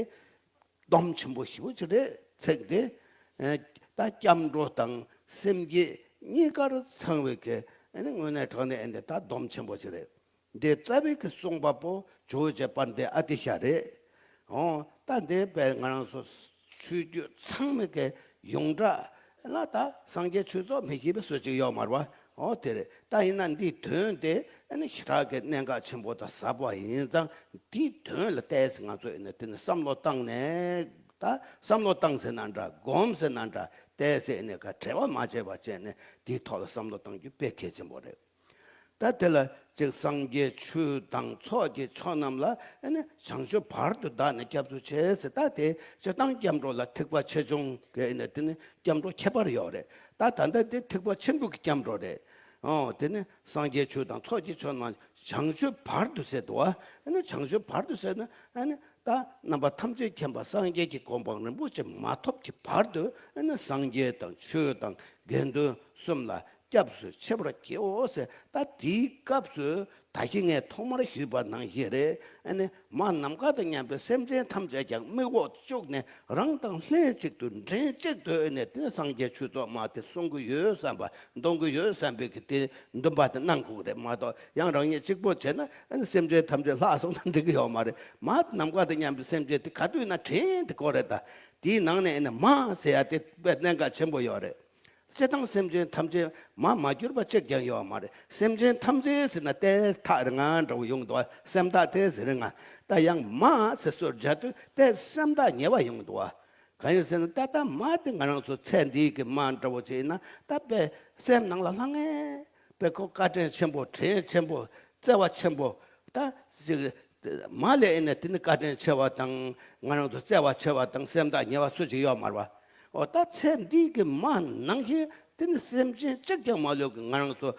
སྡོམ་ཆེན་པོ་ཞེ་པོ་ཅིག་རེད། ཚིག་དེ་ཨེ་ད་སྐྱབས་འགྲོ་དང་སེམས་བསྐྱེད་གཉིས་ཀར་ཚང་བའི་གི་ཨ་ནི་དངོས་གནས་དྲང་གནས་ཨ་ནི་ད་སྡོམ་ཆེན་པོ་ཅིག་རེད། འདི་རྩ་བའི་གི་གསུངས་པ་པོ་ཇོ་བོ་རྗེ་དཔལ་ལྡན་ཨ་ཏི་ཤ་རེད། འོ་ད་འདི་དཔེ་ང་རང་ཚོ་ཆོས་བརྒྱུད་ཚང་མའི་གི་ཡོངས་གྲགས་ལ་ད་སངས་རྒྱས་ཆོས་ཚོགས་མི་ཤེས་པའི་སུ་གཅིག་ཡོད་མ་རེད་པ། འོ་དེ་རེད། ད་ཡིན་ན་འདིའི་དོན་དེ་ཨ་ནི་ཞེ་དྲག་གི་གནད་འགག་ཆེན་པོ་དང་ཟབ་པ་ཡིན་ཙང་། འདིའི་དོན་ལ་ཏོག་ཙམ་ང་ཚོས་ཨ་ནི་དེ་ནི་བསམ་བློ་བཏང་ནས། ད་བསམ་བློ་བཏང་ཟེར་ན་འདྲ། སྒོམ་ཟེར་ན་འདྲ། ཏོག་ཙམ་ཨ་ནི་ག་བྲེལ་བ་མ་བྱས་པ་བྱས་ནས་འདིའི་ཐོག་ལ་བསམ་བློ་བཏང་རྒྱུ་དཔེ་གལ་ཆེན་པོ་རེད། ད་དེ་ལ་ཅིག་སངས་རྒྱས་ཆོས་དང་ཚོགས་ཀྱི་མཆོག་རྣམས་ལ་ཨ་ནི་བྱང་ཆུབ་བར་དུ་བདག་ནི་སྐྱབས་སུ་མཆི་ཟེར། ད་དེ་སྤྱིར་བཏང་སྐྱབས་འགྲོ་ལ་ཐེག་པ་ཆེ་ཆུང་གི་ཨ་ནི་དེ་ནི་སྐྱབས་འགྲོ་ཁྱད་པར་ཡོད་རེད། ད་ད་ལྟ་དེ་ཐེག་པ་ཆེན་པོའི་གི་སྐྱབས་འགྲོ་རེད། ཨོ་དེ་ནི་སངས་རྒྱས་ཆོས་དང་ཚོགས་ཀྱི་མཆོག་རྣམས་བྱང་ཆུབ་བར་དུ་ཟེར་འདུག་བ། ཨ་ནི་བྱང་ཆུབ་བར་དུ་ཟེར་ན་ཨ་ནི་ད་རྣམ་པ་ཐམས་ཅད་མཁྱེན་པ་སངས་རྒྱས་ཀྱི་གོ་འཕང་རིན་པོ་ཆེ་མ་ཐོབ་ཀྱི་བར་དུ། ཨ་ནི་སངས་རྒྱས་དང་ཆོས་དང་དགེ་འདུན་གསུམ་ལ་སྐྱབས་སུ་མཆི་བར་བགྱིའོ་ཟེར། ད་དེའི་སྐབས་སུ་ད་གིན་ངས་ཐོག་མར་ཞུས་པ་ནང་བཞིན་རེད། ཨ་ནི་མ་ནམ་མཁའ་དང་མཉམ་པའི་སེམས་ཅན་ཐམས་ཅད་ཀྱང་མིག་འོག་ཏུ་བཅུག་ནས་རང་དང་ལྷན་ཅིག་ཏུ་འདྲེན་གཅིག་ཏུ། ཨ་ནི་དེ་ནི་སངས་རྒྱས་ཆོས་ཚོགས་མ་དེ་གསུང་གི་ཡོད་བསམ་པ། འདོན་གྱི་ཡོད་བསམ་པའི་གི་དེ་འདུན་པ་དེ་གནང་དགོས་རེད་མ་གཏོགས། ཡང་རང་ཉིད་གཅིག་པོ་བྱས་ན་ཨ་ནི་སེམས་ཅན་ཐམས་ཅད་ལྷག་སོང་ན་འགྲིག་གི་ཡོད་མ་རེད། མ་ནམ་མཁའ་དང་མཉམ་པའི་སེམས་ཅན་དེ་ག་དུས་ན་དྲན་དེ་དགོས་རེད། ད་དེའི་ནང་ནས་ཨ་ནི་མ་ཟེར་ཡ་དེ་དཔེ་གནད་འགག་ཆེན་པོ་ཡོད་རེད། སྤྱིར་བཏང་སེམས་ཅན་ཐམས་ཅད་མ་མ་གྱུར་པ་གཅིག་ཀྱང་ཡོད་མ་རེད། སེམས་ཅན་ཐམས་ཅད་ཟེར་ན་ཏོག་ཙམ་ཐག་རིང་ང་འདྲ་བོ་ཡོང་འདུག་བ། སེམས་ཐག་ཏོག་ཙམ་རིང་ང་། ད་ཡང་མ་ཟེར་སྲོལ་བྱ་དུས་ཏོག་ཙམ་སེམས་ཐག་ཉེ་བ་ཡོང་འདུག་བ། གང་ཡིན་ཟེར་ན་ད་ལྟ་མ་དེ་ང་རང་ཚོ་ཚེ་འདིའི་གི་མ་འདྲ་བོ་བྱས་ན་ད་དཔེ་སེམས་ནང་ལ་ལྷང་ངེ་དཔེ་ཁོ་བཀའ་དྲིན་ཆེན་པོ། དྲིན་ཆེན་པོ། བརྩེ་བ་ཆེན་པོ། ད་ཅིག་མ་ལས་ཨེ་ནས་དེ་ནི་བཀའ་དྲིན་ཆེ་བ་དང་ང་རང་ཚོ་བརྩེ་བ་ཆེ་བ་དང་སེམས་ཐག་ཉེ་བ་སུ་ཅིག་ཡོད་མ་རེད་བ། འོ་ད་ཚེ་འདིའི་གི་མ་ནང་བཞིན་དེ་ནི་སེམས་ཅན་གཅིག་ཀྱང་མ་ལུས་གི་ང་རང་ཚོ་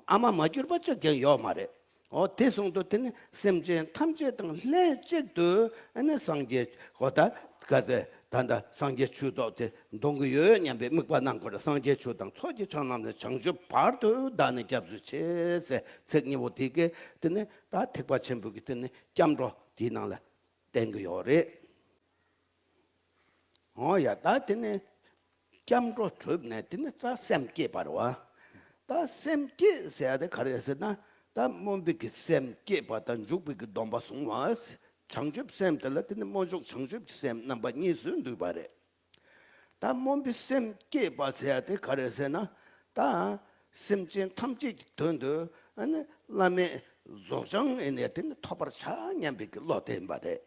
ཨ་མ་མ་གྱུར་པ་གཅིག་ཀྱང་ཡོད་མ་རེད། འོ་དེ་སོང་དུས་དེ་ནི་སེམས་ཅན་ཐམས་ཅད་དང་ལྷན་ཅིག་ཏུ་ཨ་ནི་སངས་རྒྱས་འོ་ད་ག་ཚད་ད་ལྟ་སངས་རྒྱས་ཆོས་ཚོགས་དེ་འདོན་གི་ཡོད་སྙམ་པའི་དམིགས་པ་གནང་དགོས་རེད། སངས་རྒྱས་ཆོས་དང་ཚོགས་ཀྱི་མཆོག་རྣམས་ནི། བྱང་ཆུབ་བར་དུ་བདག་ནི་སྐྱབས་སུ་མཆི་ཟེར་ཚིག་གཉིས་པོ་དེ་གི་དེ་ནི་ད་ཐེག་པ་ཆེན་པོའི་གི་དེ་ནི་སྐྱབས་འགྲོ་དེའི་ནང་ལ་བསྟན་གི་ཡོད་རེད། འོ་ཡ། ད་དེ་ནི་སྐྱབས་འགྲོ་གྲུབ་ནས་དེ་ནི་རྩ་སེམས་བསྐྱེད་པ་རེད་བ། ད་སེམས་བསྐྱེད་ཟེར་ཡ་དེ་ག་རེ་ཟེར་ན། ད་སྨོན་པའི་གི་སེམས་བསྐྱེད་པ་དང་འཇུག་པའི་གི་སྡོམ་པ་བཟུང་བ། བྱང་ཆུབ་སེམས་དེ་ལ་དེ་ནི་སྨོན་འཇུག་བྱང་ཆུབ་ཀྱི་སེམས་རྣམ་པ་གཉིས་སུ་འདུས་པ་རེད། ད་སྨོན་པའི་སེམས་བསྐྱེད་པ་ཟེར་ཡ་དེ་ག་རེ་ཟེར་ན། ད་སེམས་ཅན་ཐམས་ཅད་ཀྱི་དོན་དུ་ཨ་ནི་བླ་མེད་རྫོགས་བྱང་ཨེ་ནས་དེ་ནི་ཐོབ་པར་བྱ་སྙམ་པའི་གི་བློ་དེ་ཡིན་པ་རེད།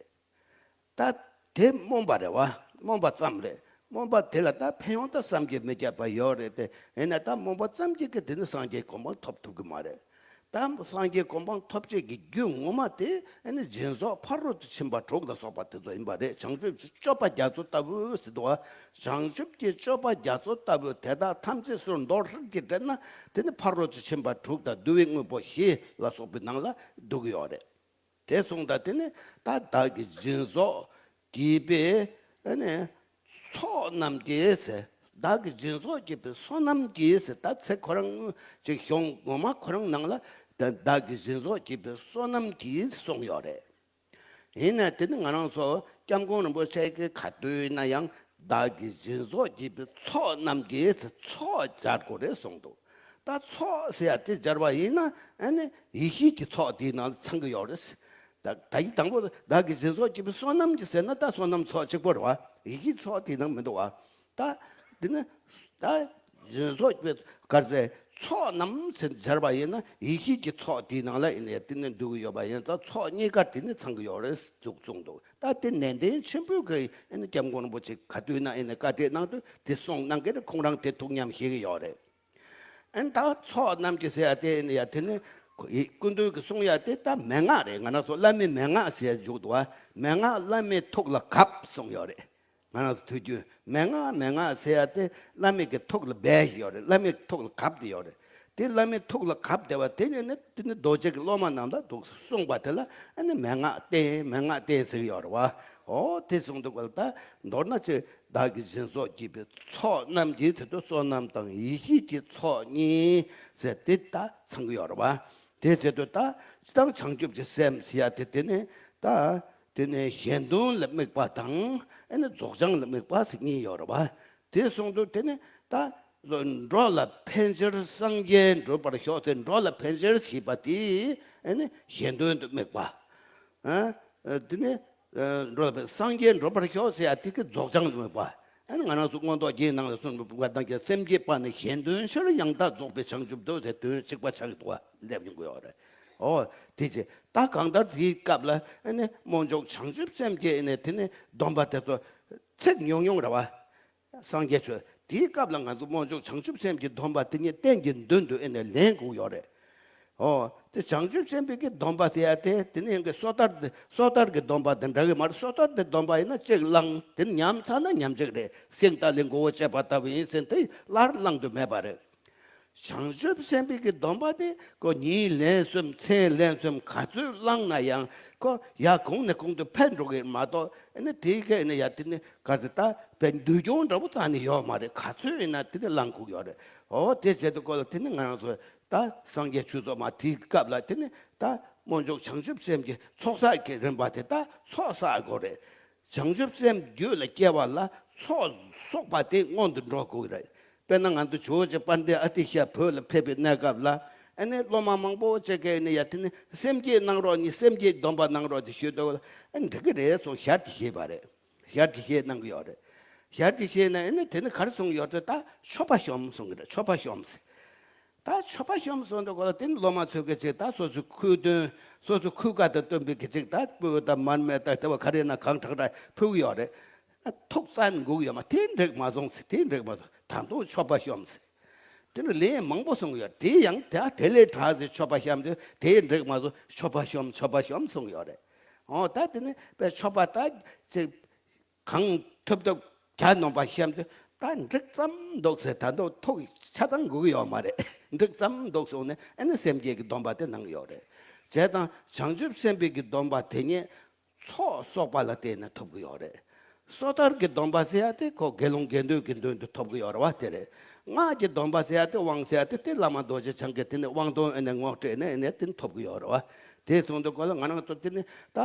ད་དེ་སྨོན་པ་རེད་བ། སྨོན་པ་ཙམ་རེད། སྨོན་པ་དེ་ལ་ད་ཕན་ཡོན་ད་བསམ་གྱིས་མི་ཁྱབ་པ་ཡོད་རེད་དེ། ཡིན་ན་ད་སྨོན་པ་ཙམ་གྱིས་གི་དེ་ནི་སངས་རྒྱས་གོ་འཕང་ཐོབ་ཐུབ་གི་མ་རེད། ད་སངས་རྒྱས་གོ་འཕང་ཐོབ་བྱེད་ཀྱི་རྒྱུ་ངོ་མ་དེ་ཨ་ནི་སྦྱིན་སོགས་ཕ་རོལ་ཏུ་ཕྱིན་པ་དྲུག་ལ་སོགས་པ་དེ་ཚོ་ཡིན་པ་རེད། བྱང་ཆུབ་ཀྱི་སྤྱོད་པ་རྒྱ་མཚོ་ལྟ་བུ་ཟེར་འདུག་བ། བྱང་ཆུབ་ཀྱི་སྤྱོད་པ་རྒྱ་མཚོ་ལྟ་བུ་དེ་དག་ཐམས་ཅད་སུ་འདོར་ཧྲིག་གིས་དྲན་ན་དེ་ནི་ཕ་རོལ་ཏུ་ཕྱིན་པ་དྲུག་དང་བསྡུ་བའི་དངོས་པོ་བཞི་ལ་སོགས་པའི་ནང་ལ་འདུ་གི་ཡོད་རེད། དེ་སོང་ད་དེ་ནི་ད་བདག་གིས་སྦྱིན་སོགས་བགྱིས་པའི་ཨ་ནི་ཚོགས་རྣམས་ཀྱིས་ཟེར། བདག་གིས་སྦྱིན་སོགས་བགྱིས་པའི་བསོད་ནམས་ཀྱིས་ཟེར། ད་ཚིག་ཁོ་རང་ཅིག་གཞུང་ངོ་མ་ཁོ་རང་ནང་ལ་ད་བདག་གིས་སྦྱིན་སོགས་བགྱིས་པའི་བསོད་ནམས་ཀྱིས་གསུངས་ཡོད་རེད། ཡིན་ནའི་དེ་ནི་ང་རང་ཚོ་སྐྱབས་མགོན་རིན་པོ་ཆེ་གིས་ག་དུས་ཡིན་ན་ཡང་བདག་གིས་སྦྱིན་སོགས་བགྱིས་པའི་ཚོགས་རྣམས་ཀྱིས་ཟེར་ཚོགས་སྦྱར་དགོས་རེད་གསུངས་འདུག་ད་ཚོགས་ཟེར་ཡ་དེ་སྦྱར་བ་ཡིན་ན་ཨ་ནི་ཡེ་ཤེས་ཀྱི་ཚོགས་དེའི་ནང་ལ་ཚང་གི་ཡོད་རེད། ད་ད་ཡིན་དང་པོ་བདག་གིས་སྦྱིན་སོགས་བགྱིས་པའི་བསོད་ནམས་ཀྱིས་ཟེར་ན་ད་བསོད་ནམས་ཚོགས་གཅིག་པོ་རེད་བ། ཡེ་ཤེས་ཚོགས་དེའི་ནང་མི་འདུག་བ། ད་འདི་ནི་ད་སྦྱིན་སོགས་བགྱིས་པའི་ག་རེ་ཟེར་ཚོགས་རྣམས་ཟེར་སྦྱར་བ་ཡིན་ན་ཡེ་ཤེས་ཀྱི་ཚོགས་དེའི་ནང་ལ་ཡིན་ནའི་དེ་ནི་འདུ་གི་ཡོད་པ་ཡིན་ཙང་ཚོགས་གཉིས་ཀ་དེ་ནི་ཚང་གི་ཡོད་རེད་ཟེར་གསུངས་འདུག་ད་དེ་ནན་ཏན་ཆེན་པོས་གི་ཨ་ནི་སྐྱབས་མགོན་རིན་པོ་ཆེ་ག་དུས་ན་ཨ་ནི་བཀའ་གཏེར་གནང་དུས་དེ་གསུངས་གནང་གི་རེད། ཁོང་རང་དེ་ཐུགས་ཉམས་བཞེས་ཀྱི་ཡོད་རེད། ཨ་ནི་ད་ཚོགས་རྣམས་ཀྱིས་ཟེར་ཡ་དེ་ཨ་ནི་ཡ་དེ་ནི་ ཡིད། སྐུ་མདུན་གྱིས་གསུང་ཡ་དེ་ད་མན་ངག་རེད། ང་རང་ཚོ་བླ་མའི་མན་ངག་ཟེར་ཡ་འཇུག་འདུག་བ། མན་ངག་བླ་མའི་ཐུགས་ལ་གབ་གསུང་ཡོད་རེད། ང་རང་ཚོ་དུས་རྒྱུན་མན་ངག་མན་ངག་ཟེར་ཡ་དེ་བླ་མའི་གི་ཐུགས་ལ་སྦས་ཡོད་རེད། བླ་མའི་ཐུགས་ལ་གབ་བསྡད་ཡོད་རེད། དེ་བླ་མའི་ཐུགས་ལ་གབ་བསྡད་པ་དེ་ནས་ནི་དེ་ནི་རྡོ་རྗེ་གི་སློབ་མ་རྣམས་ལ་འདུག་གསུངས་པ་དེ་ལ་ཨ་ནི་མན་ངག་བསྟན། མན་ངག་བསྟན་ཟེར་གྱི་ཡོད་རེད་བ། འོ་དེ་གསུངས་འདུག་ག་ལ། ད་མདོར་ན་ཅིག་བདག་གིས་སྦྱིན་སོགས་བགྱིས་པའི་ཚོགས་རྣམས་ཀྱིས་ཟེར་དུས་བསོད་ནམས་དང་ཡེ་ཤེས་ཀྱི་ཚོགས་གཉིས་ཟེར་དེ་ད་ཚང་གི་ཡོད་རེད་བ། དེ་བྱེད་དུས་ད་སྤྱིར་བཏང་བྱང་ཆུབ་ཀྱི་སེམས་ཟེར་ཡ་དེ་དེ་ནི་ད་དེ་ནི་གཞན་དོན་ལ་དམིགས་པ་དང་ཨ་ནི་རྫོགས་བྱང་ལ་དམིགས་པ་ཟེར་གཉིས་ཡོད་རེད་བ། དེ་གསུངས་དུས་དེ་ནི་ད་འགྲོ་ལ་ཕན་ཕྱིར་སངས་རྒྱས་འགྲུབ་པར་ཤོག་ཟེར། འགྲོ་ལ་ཕན་ཕྱིར་ཞེས་པ་དེ་ཨ་ནི་གཞན་དོན་དུ་དམིགས་པ། ཨ་དེ་ནི་འགྲོ་ལ་ཕན། སངས་རྒྱས་འགྲུབ་པར་ཤོག་ཟེར་ཡ་དེ་གི་རྫོགས་བྱང་དུ་དམིགས་པ། ཨ་ནི་ང་རང་ཚོ་མངོན་རྟོགས་རྒྱན་ནང་ལ་གསུངས་པ་དང་གི་སེམས་བསྐྱེད་པ་ནི་གཞན་དོན་ཕྱིར། ཡང་དག་རྫོགས་པའི་བྱང་ཆུབ་འདོད་ཟེར་དོན་གཅིག་པ་ཆགས་འདུག་བ། སླེབས་ཡོང་གི་ཡོད་རེད། འོ་དེ་རྗེས་ད་གང་ལྟར་དེའི་སྐབས་ལ་ཨ་ནི་སྨོན་འཇུག་བྱང་ཆུབ་སེམས་ཀྱི་ཨ་ནི་དེ་ནི་སྡོམ་པ་དེ་ཚོ་ཚིག་ཉུང་ཉུང་རེད་བ། སངས་རྒྱས་ཆོས་དེའི་སྐབས་ལ་ང་ཚོ་སྨོན་འཇུག་བྱང་ཆུབ་སེམས་ཀྱི་སྡོམ་པ་དེ་ཉིད་རྟེན་གྱི་མདུན་དུ་ཨེ་ནས་ལེན་དགོས་ཡོད་རེད། ཨོ། དེ་བྱང་ཆུབ་སེམས་དཔའི་གི་སྡོམ་པ་ཟེར་ཡ་དེ་དེ་ནི་ཡང་གི་སོ་ཐར་དེ་སོ་ཐར་གྱི་སྡོམ་པ་དེ་འདྲ་གི་མ་རེད། སོ་ཐར་དེ་སྡོམ་པ་ཡིན་ན་གཅིག་བླངས་དེ་ནི་ཉམས་ཚར་ན་ཉམས་གཅིག་རེད། སེང་ལྟག་ལས་མགོ་བོ་བཅད་པ་ལྟ་བུ་ཡིན་ཟེར་དེ་སླར་བླང་དུ་མེད་པ་རེད། བྱང་ཆུབ་སེམས་དཔའི་གི་སྡོམ་པ་དེ་ཁོ་ཉིན་ལན་གསུམ་མཚན་ལན་གསུམ་ག་ཚོད་བླངས་ན་ཡང་ཁོ་ཡ་གོང་ནས་གོང་དུ་འཕེལ་འགྲོ་གི་མ་གཏོགས་ཨེ་ནི་དེའི་གི་ཨེ་ནི་ཡ་དེ་ནི་ག་ཚོད་ད་བའི་འདུལ་སྐྱོང་འདྲ་པོ་རྩ་ནས་ཡོད་མ་རེད། ག་ཚོད་ཡིན་ན་དེ་ནི་བླང་དགོས་ཡོད་རེད། འོ་དེ་བྱེད་དུས་སྐོར་ལ་དེ་ནི་ང་རང་ཚོ་ད་སངས་རྒྱས་ཆོས་ཚོགས་མ་དེའི་སྐབས་ལ་དེ་ནི་ད་སྨོན་འཇུག་བྱང་ཆུབ་སེམས་ཀྱི་ཚོགས་བསགས་ཀྱི་རིམ་པ་དེ་ད་ཚོགས་བསགས་དགོས་རེད། བྱང་ཆུབ་སེམས་རྒྱུད་ལ་སྐྱེ་བ་ལ་ཚོགས་གསོག་པ་དེ་སྔོན་དུ་འགྲོ་དགོས་རེད། དཔེར་ན་ང་ཚོ་ཇོ་བོ་རྗེ་དཔལ་ལྡན་ཨ་ཏི་ཤ་བོད་ལ་ཕེབས་པའི་གནས་སྐབས་ལ་ཨ་ནི་སློབ་མ་མང་པོ་ཅིག་གིས་ཨ་ནི་ཡ་དེ་ནི་སེམས་བསྐྱེད་གནང་རོགས་གཉིས། སེམས་བསྐྱེད་སྡོམ་པ་གནང་རོགས་ཅེས་ཞུས་དུས་ཨ་ནི་འགྲིག་གི་རེད་གསུངས་ཞལ་གྱིས་བཞེས་པ་རེད། ཞལ་གྱིས་བཞེས་གནང་གི་ཡོད་རེད། ཞལ་གྱིས་བཞེས་ནས་ཨ་ནི་དེ་ནི་ག་རེ་གསུངས་ཡོད་རེད། ད་མཆོད་པ་ཤོམས་གསུངས་གི་རེད། མཆོད་པ་ཤོམས་ཟེར། ད་མཆོད་པ་ཤོམས་གསུངས་དུས་སྐོར་ལ་དེ་ནི་སློབ་མ་ཚོས་གི་ཅིག་ད་སོ་སོའི་ཁུལ་དོན་སོ་སོའི་ཁུལ་ཁ་དང་བསྟུན་པའི་གི་ཅིག་ད་སྤོས་དང་མར་མེ་དང་དེ་བ་ག་རེ་ན་གང་དྲག་དྲག་ཕུལ་གི་ཡོད་རེད། ཐུགས་བཙན་འགུག་ཡོད་མ། དེ་འགྲིག་མ་སོང་ཟེར། དེ་འགྲིག་མ་སོང་། ད་དུང་མཆོད་པ་ཤོམས་ཟེར། དེ་ནི་ལན་མང་པོ་གསུངས་ཡོད། དེ་ཡང་དེ་དེ་ལས་དྲག་ཟེར། མཆོད་པ་ཤོམས་དུས་དེ་འགྲིག་མ་སོང་། མཆོད་པ་ཤོམས་མཆོད་པ་ཤོམས་གསུངས་ཡོད་རེད། འོ་ད་དེ་ནི་དཔེ་མཆོད་པ་ད་ཅིག་གང་ཐུབ་ཐུབ་གྱ་ནོམ་པ་ཤོམས་དུས་ད་འགྲིག་ཙམ་འདུག་ཟེར། ད་དུང་ཐུགས་ཆ་ཚང་འགུག་ཡོད་མ་རེད། འགྲིག་ཙམ་འདུག་གསུངས་ནས་ཨ་ནི་སེམས་བསྐྱེད་ཀྱི་སྡོམ་པ་དེ་གནང་ཡོད་རེད། བྱས་ཙང་བྱང་ཆུབ་སེམས་དཔའི་གི་སྡོམ་པ་དེ་ཉིད་ཚོགས་གསོག་པ་ལ་བརྟེན་ནས་ཐོབ་གི་ཡོད་རེད། སོ་ཐར་གྱི་སྡོམ་པ་ཟེར་ཡ་དེ་ཁོ་དགེ་སློང་དགེ་འདུན་གྱི་མདུན་དུ་ཐོབ་གི་ཡོད་རེད་བ། དེ་རེད། སྔགས་ཀྱི་སྡོམ་པ་ཟེར་ཡ་དེ་དབང་ཟེར་ཡ་དེ་དེ་བླ་མ་རྡོ་རྗེ་འཆང་གིས་དེ་ནས་དབང་དོན་ཨེ་ནས་ངོ་སྤྲད་ནས་ཨེ་ནས་དེ་ཐོབ་གི་ཡོད་རེད་བ། དེ་སོང་དུས་སྐོར་ལ་ང་རང་ཚོ་དེ་ནི་ད་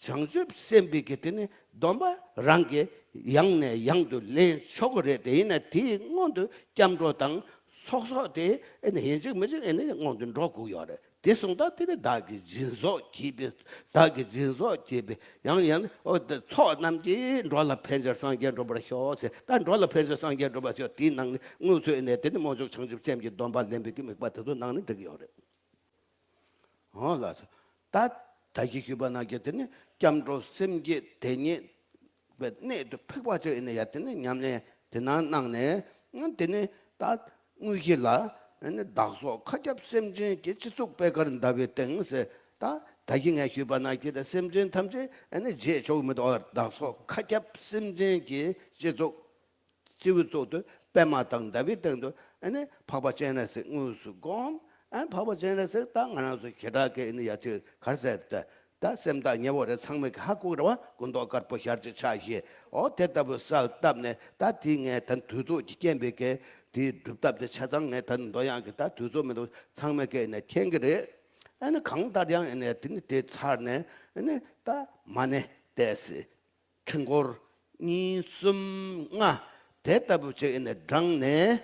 བྱང་ཆུབ་སེམས་དཔའི་གི་དེ་ནི་སྡོམ་པ་རང་གིས་ཡང་ནས་ཡང་དུ་ལེན་ཆོག་གི་རེད། དེ་ཡིན་ན་དེའི་སྔོན་དུ་སྐྱབས་འགྲོ་དང་ཚོགས་གསོག་དེ་ཨེ་ནི་ཡིན་གཅིག་མིན་གཅིག་ཨེ་ནི་སྔོན་དུ་འགྲོ་དགོས་ཡོད་རེད། དེ་སོང་ཙང་དེ་ནི་བདག་གིས་སྦྱིན་སོགས་བགྱིས་པའི་བདག་གིས་སྦྱིན་སོགས་བགྱིས་པའི་ཡང་ཡང་ཨོ་དེ་ཚོགས་རྣམས་ཀྱིས་འགྲོ་ལ་ཕན་ཕྱིར་སངས་རྒྱས་འགྲུབ་པར་ཤོག་ཟེར། ད་འགྲོ་ལ་ཕན་ཕྱིར་སངས་རྒྱས་འགྲུབ་པར་ཤོག་དེའི་ནང་ནས་དངོས་སུ་ཨེ་ནས་དེ་ནི་སྨོན་འཇུག་བྱང་ཆུབ་སེམས་ཀྱི་སྡོམ་པ་ལེན་པའི་གི་དམིགས་པ་དེ་ཚོ་གནང་ནས་འགྲིག་གི་ཡོད་རེད། འོ་ལགས་སོ། ད་ད་གིན་ཞུས་པ་ནང་བཞིན་དེ་ནི་སྐྱབས་འགྲོ་སེམས་བསྐྱེད་དེ་ཉིད་པའི་གནད་དུ་ཕིགས་པ་ཅིག་ཨེ་ནས་ཡ་དེ་ནི་ཉམས་ལེན་དེ་ནང་གནང་ནས་དེ་ནི་ད་དངོས་གཞི་ལ་ཨེ་ནི་བདག་སོགས་མཁའ་ཁྱབ་སེམས་ཅན་གྱི། སྤྱི་གཙུག་པད་དཀར་ཟླ་བའི་སྟེང་ཟེར། ད་ད་གིན་ངས་ཞུས་པ་ནང་བཞིན་སེམས་ཅན་ཐམས་ཅད་ཨེ་ནི་བརྗེད་ཆོག་གི་མི་འདུག་བདག་སོགས་མཁའ་ཁྱབ་སེམས་ཅན་གྱི་སྤྱི་གཙུག་སྤྱི་བོའི་གཙུག་ཏུ་པདྨ་དང་ཟླ་བའི་སྟེང་དུ་ཨ་ནི་འཕགས་པ་སྤྱན་རས་གཟིགས་དངོས་སུ་བསྒོམ། ཨ་ནི་འཕགས་པ་སྤྱན་རས་གཟིགས་ད་ང་རང་ཚོ་ཞེ་དྲག་གི་ཨ་ནི་ཡ་ཅིག་ག་རེ་ཟེར་ཏེ་ད་སེམས་ཐག་ཉེ་བོ་རེད། ཚང་མས་ཀྱི་ཧ་གོ་གི་རེད་བ། སྐུ་མདོག་དཀར་པོ་ཞལ་གཅིག་ཕྱག་བཞི། འོ་དེ་ལྟ་བུ་གསལ་བཏབ་ནས་ད་དེ་ངས་ད་དུས་ཚོད་ཀྱི་རྐྱེན་པས་ཀྱི་དེའི་སྒྲུབ་ཐབས་དེ་ཆ་ཚང་ངས་ད་འདོན་ཡག་གི་ད་དུས་ཚོད་མི་འདུག་ཚང་མས་ཀྱི་ཨ་ནི་མཁྱེན་གྱི་རེད། ཨ་ནི་གང་ལྟར་ཡང་ཨ་ནི་དེ་ནི་དེ་ཚར་ནས་ཨ་ནི་ད་མ་ཎི་བཏེགས་སྲིད། ཕྲེང་སྐོར་གཉིས་གསུམ་ལྔ་དེ་ལྟ་བུ་ཅིག་ཨེ་ནས་བགྲངས་ནས།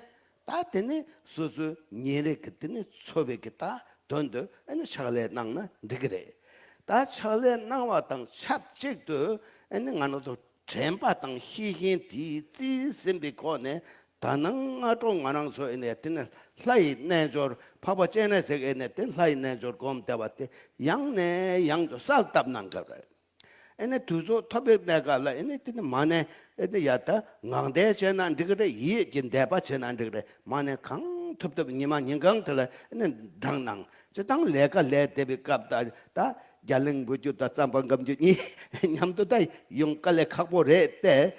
ད་དེ་ནི་སོ་སོའི་ཉིན་རེ་གི་དེ་ནི་འཚོ་བའི་གི་ད་དོན་དུ་ཨེ་ནི་ཕྱག་ལས་གནང་ན་འགྲིག་གི་རེད། ད་ཕྱག་ལས་གནང་བ་དང་ཆབས་ཅིག་ཏུ་ཨེ་ནི་ང་རང་ཚོ་དྲན་པ་དང་ཤེས་བཞིན་དེའི་རྩིས་ཟིན་པའི་སྒོ་ནས་ད་ནངས་སྔ་དྲོ་ང་རང་ཚོ་ཨེ་ནས་དེ་ནི་ལྷ་ཡི་རྣལ་འབྱོར། འཕགས་པ་སྤྱན་རས་གཟིགས་ཨེ་ནས་དེ་ལྷ་ཡི་རྣལ་འབྱོར་སྒོམ་བསྡད་པ་དེ་ཡང་ནས་ཡང་དུ་གསལ་བཏབ་གནང་གི་རེད། ཨེ་ནས་དུས་ཚོད་ཐོབ་པའི་གནས་སྐབས་ལ་ཨེ་ནས་དེ་ནི་མ་ཎི་ཨེ་ནས་ཡ་ད་ངག་འདས་བྱས་ན་འགྲིག་གི་རེད། ཡིད་ཀྱི་འདས་པ་བྱས་ན་འགྲིག་གི་རེད། མ་ཎི་གང་ ཐུབ་ཐུབ་ཉི་མ་ཉིན་གང་དེ་ལ་ཨ་ནི་བགྲང་གནང་། སྤྱིར་བཏང་ལས་ཀ་ལས་བསྡད་པའི་སྐབས་ད་ད་རྒྱ་གླིང་འབུད་རྒྱུ་དང་རྩམ་པ་སྒམ་རྒྱུ་གཉིས་མཉམ་དུ་ད་ཡོང་དཀའ་ལས་ཁག་པོ་རེད་དེ།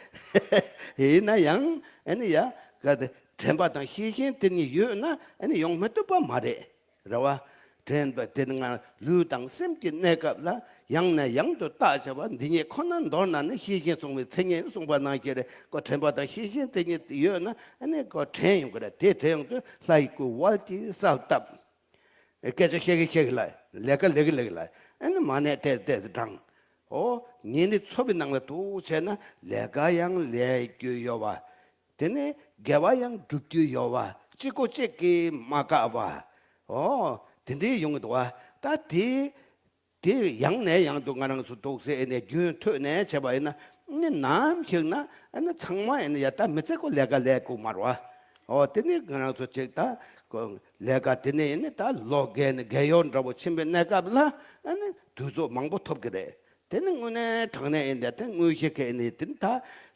ཡིན་ན་ཡང་ཨ་ནི་ཡ་ག་དེ་དྲན་པ་དང་ཤེས་བཞིན་དེ་གཉིས་ཡོད་ན་ཨ་ནི་ཡོང་མི་ཐུབ་པ་མ་རེད། རེད་བ། དྲན་པ་དེ་ནི་ང་ལུས་དང་སེམས་ཀྱི་གནས་སྐབས་ལ་ཡང་ནས་ཡང་དུ་བརྟག་བྱ་བ་འདི་ཉིད་ཁོ་ན་མདོར་ན་ནི་ཤེས་བཞིན་གསུངས་པའི་མཚན་ཉིད་གསུངས་པ་ནང་བཞིན་རེད། ཁོ་དྲན་པ་དང་ཤེས་བཞིན་དེ་ཉིད་ཡོད་ན་ཨ་ནི་ཁོ་དྲན་ཡོང་གི་རེད། དེ་དྲན་ཡོང་དུས་ལྷ་ཡི་སྐུ་དབལ་གྱིས་གསལ་བཏབ། སྐད་ཆ་བཤད་གི་བཤད་གི་ལ་ལས་ཀ་ལས་གི་ལས་གི་ལ་ཨ་ནི་མ་ཎི་བགྲང་། ཨོ་ཉིན་རེ་འཚོ་བའི་ནང་ལ་འདུག་བྱས་ན་ལས་ཀ་ཡང་ལས་རྒྱུ་ཡོད་བ། དེ་ནས་དགེ་བ་ཡང་སྒྲུབ་རྒྱུ་ཡོད་བ། གཅིག་གོ་གཅིག་གིས་མ་བཀག་པ། ཨོ། དེ་འདྲའི་ཡོང་གི་འདུག་བ། ད་དེ་དེ་ཡང་ནས་ཡང་དུ་ང་རང་ཚོ་འདུག་སེ་ཨེ་ནས་རྒྱུན་མཐུད་ནས་བྱས་པ་ཡིན་ན་ནི་ནམ་ཞིག་ན་ཨ་ནི་ཚང་མ་ཨེ་ནི་ཡ་ད་མི་ཚེ་ཁོ་ལས་ཀ་ལས་དགོས་མ་རེད་བ། ཨོ་དེ་ནི་ང་རང་ཚོ་ཅིག་ད་ལས་ཀ་དེ་ནས་ཨེ་ནི་ད་ལོ་རྒས་ནས་རྒས་ཡོལ་འདྲ་བོ་ཕྱིན་པའི་གནས་སྐབས་ལ་ཨ་ནི་དུས་ཚོད་མང་པོ་ཐོབ་ཀྱི་རེད། དེ་ནི་དངོས་གནས་དྲང་གནས་ཡིན་ཏེ་དེ་དངོས་གཞི་གི་ནི་དེ་ནི་ད་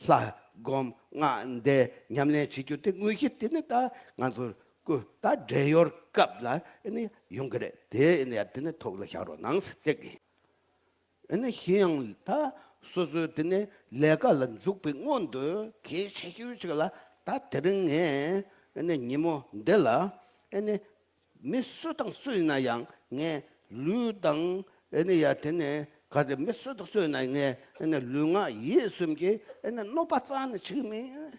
ལྷ་སྒོམ་སྔགས་བཟླས་ཉམས་ལེན་བྱེད་རྒྱུ་དེ་དངོས་གཞི་དེ་ནི་ད་ང་ཚོ་སྐུ་ད་བགྲེས་ཡོལ་སྐབས་ལ་ནི་ཡོང་གི་རེད། དེ་ནི་ཡང་དེ་ནི་ཐུགས་ལ་བཞག་རོགས་གནང་ཟེར་གཅིག་གིས། ནི་གཞན་ཡང་ད་སོ་སོའི་དེ་ནི་ལས་ཀ་ལ་འཇུག་པའི་སྔོན་དུ་གལ་ཆེ་ཤོས་ཅིག་ལ་ད་དེ་རིང་ངས་ནི་ཉིན་མོ་འདི་ལ་ནི། མི་སུ་དང་སུ་ཡིན་ན་ཡང་ངས་ལུས་དང་ཨེ་ནི་ཡ་དེ་ནས་ག་ཚོད་མི་སུ་དང་སུ་ཡིན་ན་ངས་ཨེ་ནི་ལུས་ངག་ཡིད་གསུམ་གྱི་ཨེ་ནི་གནོད་པ་རྩ་ནས་བྱེད་ཀྱི་མེད།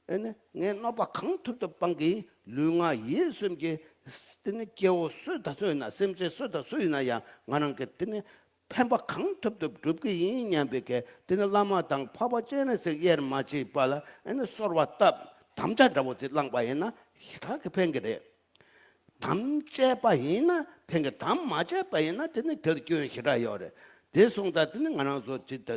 ཨེ་ནི་ངས་གནོད་པ་གང་ཐུབ་ཐུབ་སྤང་གི་ལུས་ངག་ཡིད་གསུམ་གྱི་དེ་ནི་སྐྱེ་བོ་སུ་དང་སུ་ཡིན་ན་སེམས་ཅན་སུ་དང་སུ་ཡིན་ན་ཡང་ང་རང་གི་དེ་ནི་ཕན་པ་གང་ཐུབ་ཐུབ་སྒྲུབ་ཀྱི་ཡིན་སྙམ་པའི་གི་དེ་ནི་བླ་མ་དང་འཕགས་པ་སྤྱན་རས་གཟིགས་དབྱེར་མ་མཆིས་པ་ལ་ཨེ་ནི་གསོལ་བ་བཏབ་དམ་བཅའ་འདྲ་བོ་དེ་བླངས་པ་ཡིན་ན་ཞེ་དྲག་གི་ཕན་གི་རེད། དམ་བཅས་པ་ཡིན་ན་ཕན་གི། དམ་མ་བཅས་པ་ཡིན་ན་དེ་ནི་དེར་སྐྱོན་ཞེ་དྲག་ཡོད་རེད། དེ་སོང་ཙང་དེ་ནི་ང་རང་ཚོ་ཅིག་ད་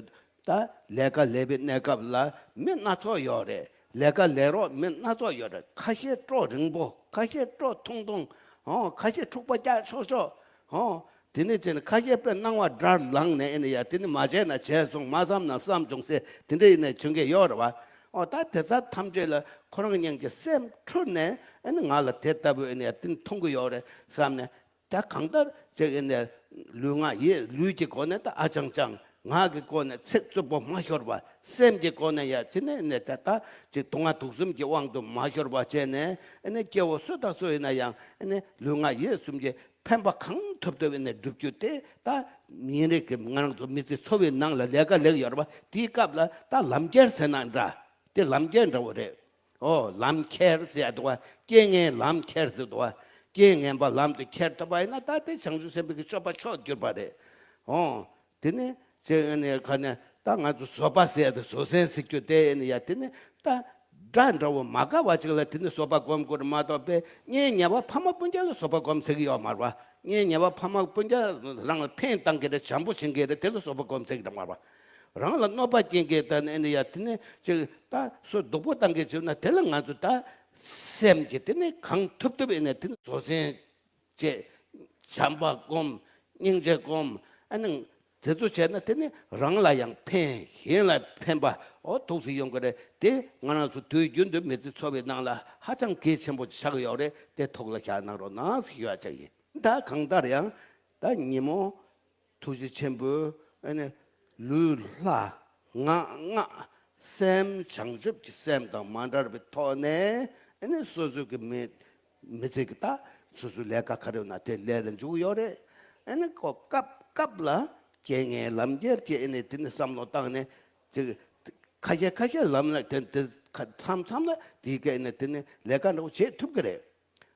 ད་ལས་ཀ་ལས་པའི་གནས་སྐབས་ལ་མི་སྣ་ཚོགས་ཡོད་རེད། ལས་ཀ་ལས་རོགས་མི་སྣ་ཚོགས་ཡོད་རེད། ཁ་ཤས་སྤྲོ་རིང་པོ། ཁ་ཤས་སྤྲོ་ཐུང་ཐུང་། ཧོ། ཁ་ཤས་འཁྲུག་པ་རྒྱག་ཆོག་ཆོག། ཧོ། དེ་ནས་བྱས་ནས་ཁ་ཤས་དཔེ་སྣང་བ་འདྲར་ལངས་ནས་ཨེ་ནི་ཡ་དེ་ནི་མ་བྱས་ན་བྱས་སོང་། མ་བསམ་ན་བསམ་བྱུང་ཟེར་དེ་འདྲ་ཡིན་ནས་བྱུང་གི་ཡོད་རེད་བ། ཨོ་ད་དེ་ཚོ་ཐམས་ཅད་ལ་ཁོ་རང་ཉིད་ཀྱི་སེམས་འཁྲུལ་ནས་ཨེ་ནི་ང་ལ་དེ་ལྟ་བུ་ཨེ་ནི་ཡ་དེ་ནི་མཐོང་གི་ཡོད་རེད་བསམ་ནས། ད་གང་ལྟར་ཅིག་ཨེ་ནི་ལུས་ངག་ཡིད། ལུས་ཀྱི་སྒོ་ནས་ད་ཨ་ཅང་ཅང་། ངག་གི་སྒོ་ནས་ཚིག་རྩུབ་པོ་མ་ཤོར་བ། སེམས་ཀྱི་སྒོ་ནས་ཡ་ཅི་ནས་ནས་ད་ད་ཅིག་དུག་ལྔ་དུག་གསུམ་གྱི་དབང་དུ་མ་ཤོར་བ་བྱས་ནས་ཨེ་ནི་སྐྱེ་བོ་སུ་དང་སུ་ཡིན་ན་ཡང་ཨེ་ནི་ལུས་ངག་ཡིད་གསུམ་གྱི་ཕན་པ་གང་ཐུབ་ཐུབ་ནས་སྒྲུབ་རྒྱུ་དེ་ད་ཉིན་རེ་གི་ང་རང་ཚོ་མི་ཚེ་འཚོ་བའི་ནང་ལ་ལས་ཀ་ལས་ཀྱི་ཡོད་རེད་པ། དེའི་སྐབས་ལ་ད་ལམ་ཁྱེར་ཟེར་ན་འདྲ། དེ་ལམ་ཁྱེར་འདྲ་བོ་རེད། ཨོ་ལམ་ཁྱེར་ཟེར་ཡ་འདུག་བ། རྐྱེན་ངན་ལམ་ཁྱེར་ཟེར་འདུག་བ། རྐྱེན་ངན་པ་ལམ་དུ་ཁྱེར་ཐུབ་པ་ཡིན་ན་ད་དེ་བྱང་ཆུབ་སེམས་དཔའི་གི་སྤྱོད་པ་མཆོག་གྱུར་པ་རེད། ཨོ། དེ་ནས་ཅེས་ནས་ག་ནས་ད་ང་ཚོ་བཟོད་པ་ཟེར་ཡ་དེ་བཟོད་བསྲན་ཟེར་རྒྱུ་དེ་ནས་ཡ་དེ་ནས་ད། དགྲ་འདྲ་བོ་མ་དགའ་བ་ཅིག་ལ་དེ་ནི་བཟོད་པ་སྒོམ་དགོས་རེད་མ་གཏོགས་པས་གཉེན་ཉེ་བ་ཕ་མ་སྤུན་ཀྱག་ལ་བཟོད་པ་སྒོམ་ཟེར་གྱི་ཡོད་མ་རེད་བ། གཉེན་ཉེ་བ་ཕ་མ་སྤུན་ཀྱག་རང་ལ་ཕན་བཏང་གི་རེད། བྱམས་པོ་བྱེད་ཀྱི་རེད། དེ་ལ་བཟོད་པ་སྒོམ་ཟེར་གྱི་རེད་མ་རེད་བ། རང་ལ་གནོད་པ་སྐྱེལ་གྱི་ད་ནི་ཡ་དེ་ནི་ཅིག་ད་སུ་སྡུག་པོ་བཏང་གི་བྱུང་ན་དེ་ལ་ང་ཚོ་ད་སེམས་ཀྱི་དེ་ནི་གང་ཐུབ་ཐུབ་ཡིན་ནས་དེ་ནི་བཟོད་བསྲན་བྱེད། བྱམས་པ་སྒོམ། སྙིང་རྗེ་སྒོམ། ཨ་ནི་དེ་ཚོ་བྱས་ན་དེ་ནི་རང་ལ་ཡང་ཕན། གཞན་ལ་ཕན་པ། ཨོ་ཐུགས་སུ་ཡོང་གི་རེད། དེ་ང་རང་ཚོ་དུས་རྒྱུན་དུ་མི་ཚེ་འཚོ་བའི་ནང་ལ་ཧ་ཅང་གལ་ཆེན་པོ་ཆགས་ཀྱི་ཡོད་རེད། དེ་ཐུགས་ལ་བཞག་གནང་རོགས་གནང་ཞེས་ཞུ་བ་ཅིག་ཡིན། ད་གང་ལྟར་ཡང་ད་ཉིན་མོ་ཐུགས་རྗེ་ཆེན་པོས་ཨ་ནི་ལུས་ལྷ། ངག་སྔགས། སེམས་བྱང་ཆུབ་ཀྱི་སེམས་དང་མ་བྲལ་བའི་ཐོག་ནས་ཨ་ནི་སོ་སོ་གི་མི་མི་ཚེ་གི་ད་སོ་སོའི་ལས་ཀ་ག་རེ་ཡོད་ན་དེ་ལས་ལ་འཇུག་ཡོད་རེད། ཨ་ནི་ཁོ་སྐབས་སྐབས་ལ་རྐྱེན་ངན་ལམ་ཁྱེར་གྱི་ཨ་ནི་དེ་ནི་བསམ་བློ་བཏང་ནས་ཅིག་ཁ་ཤས་ཁ་ཤས་ལམ་ལ་དེ་དེ་མཚམས་མཚམས་ལ་དེའི་སྐད་ནས་དེ་ནི་ལས་ཀ་འདྲ་བོ་བྱེད་ཐུབ་ཀྱི་རེད།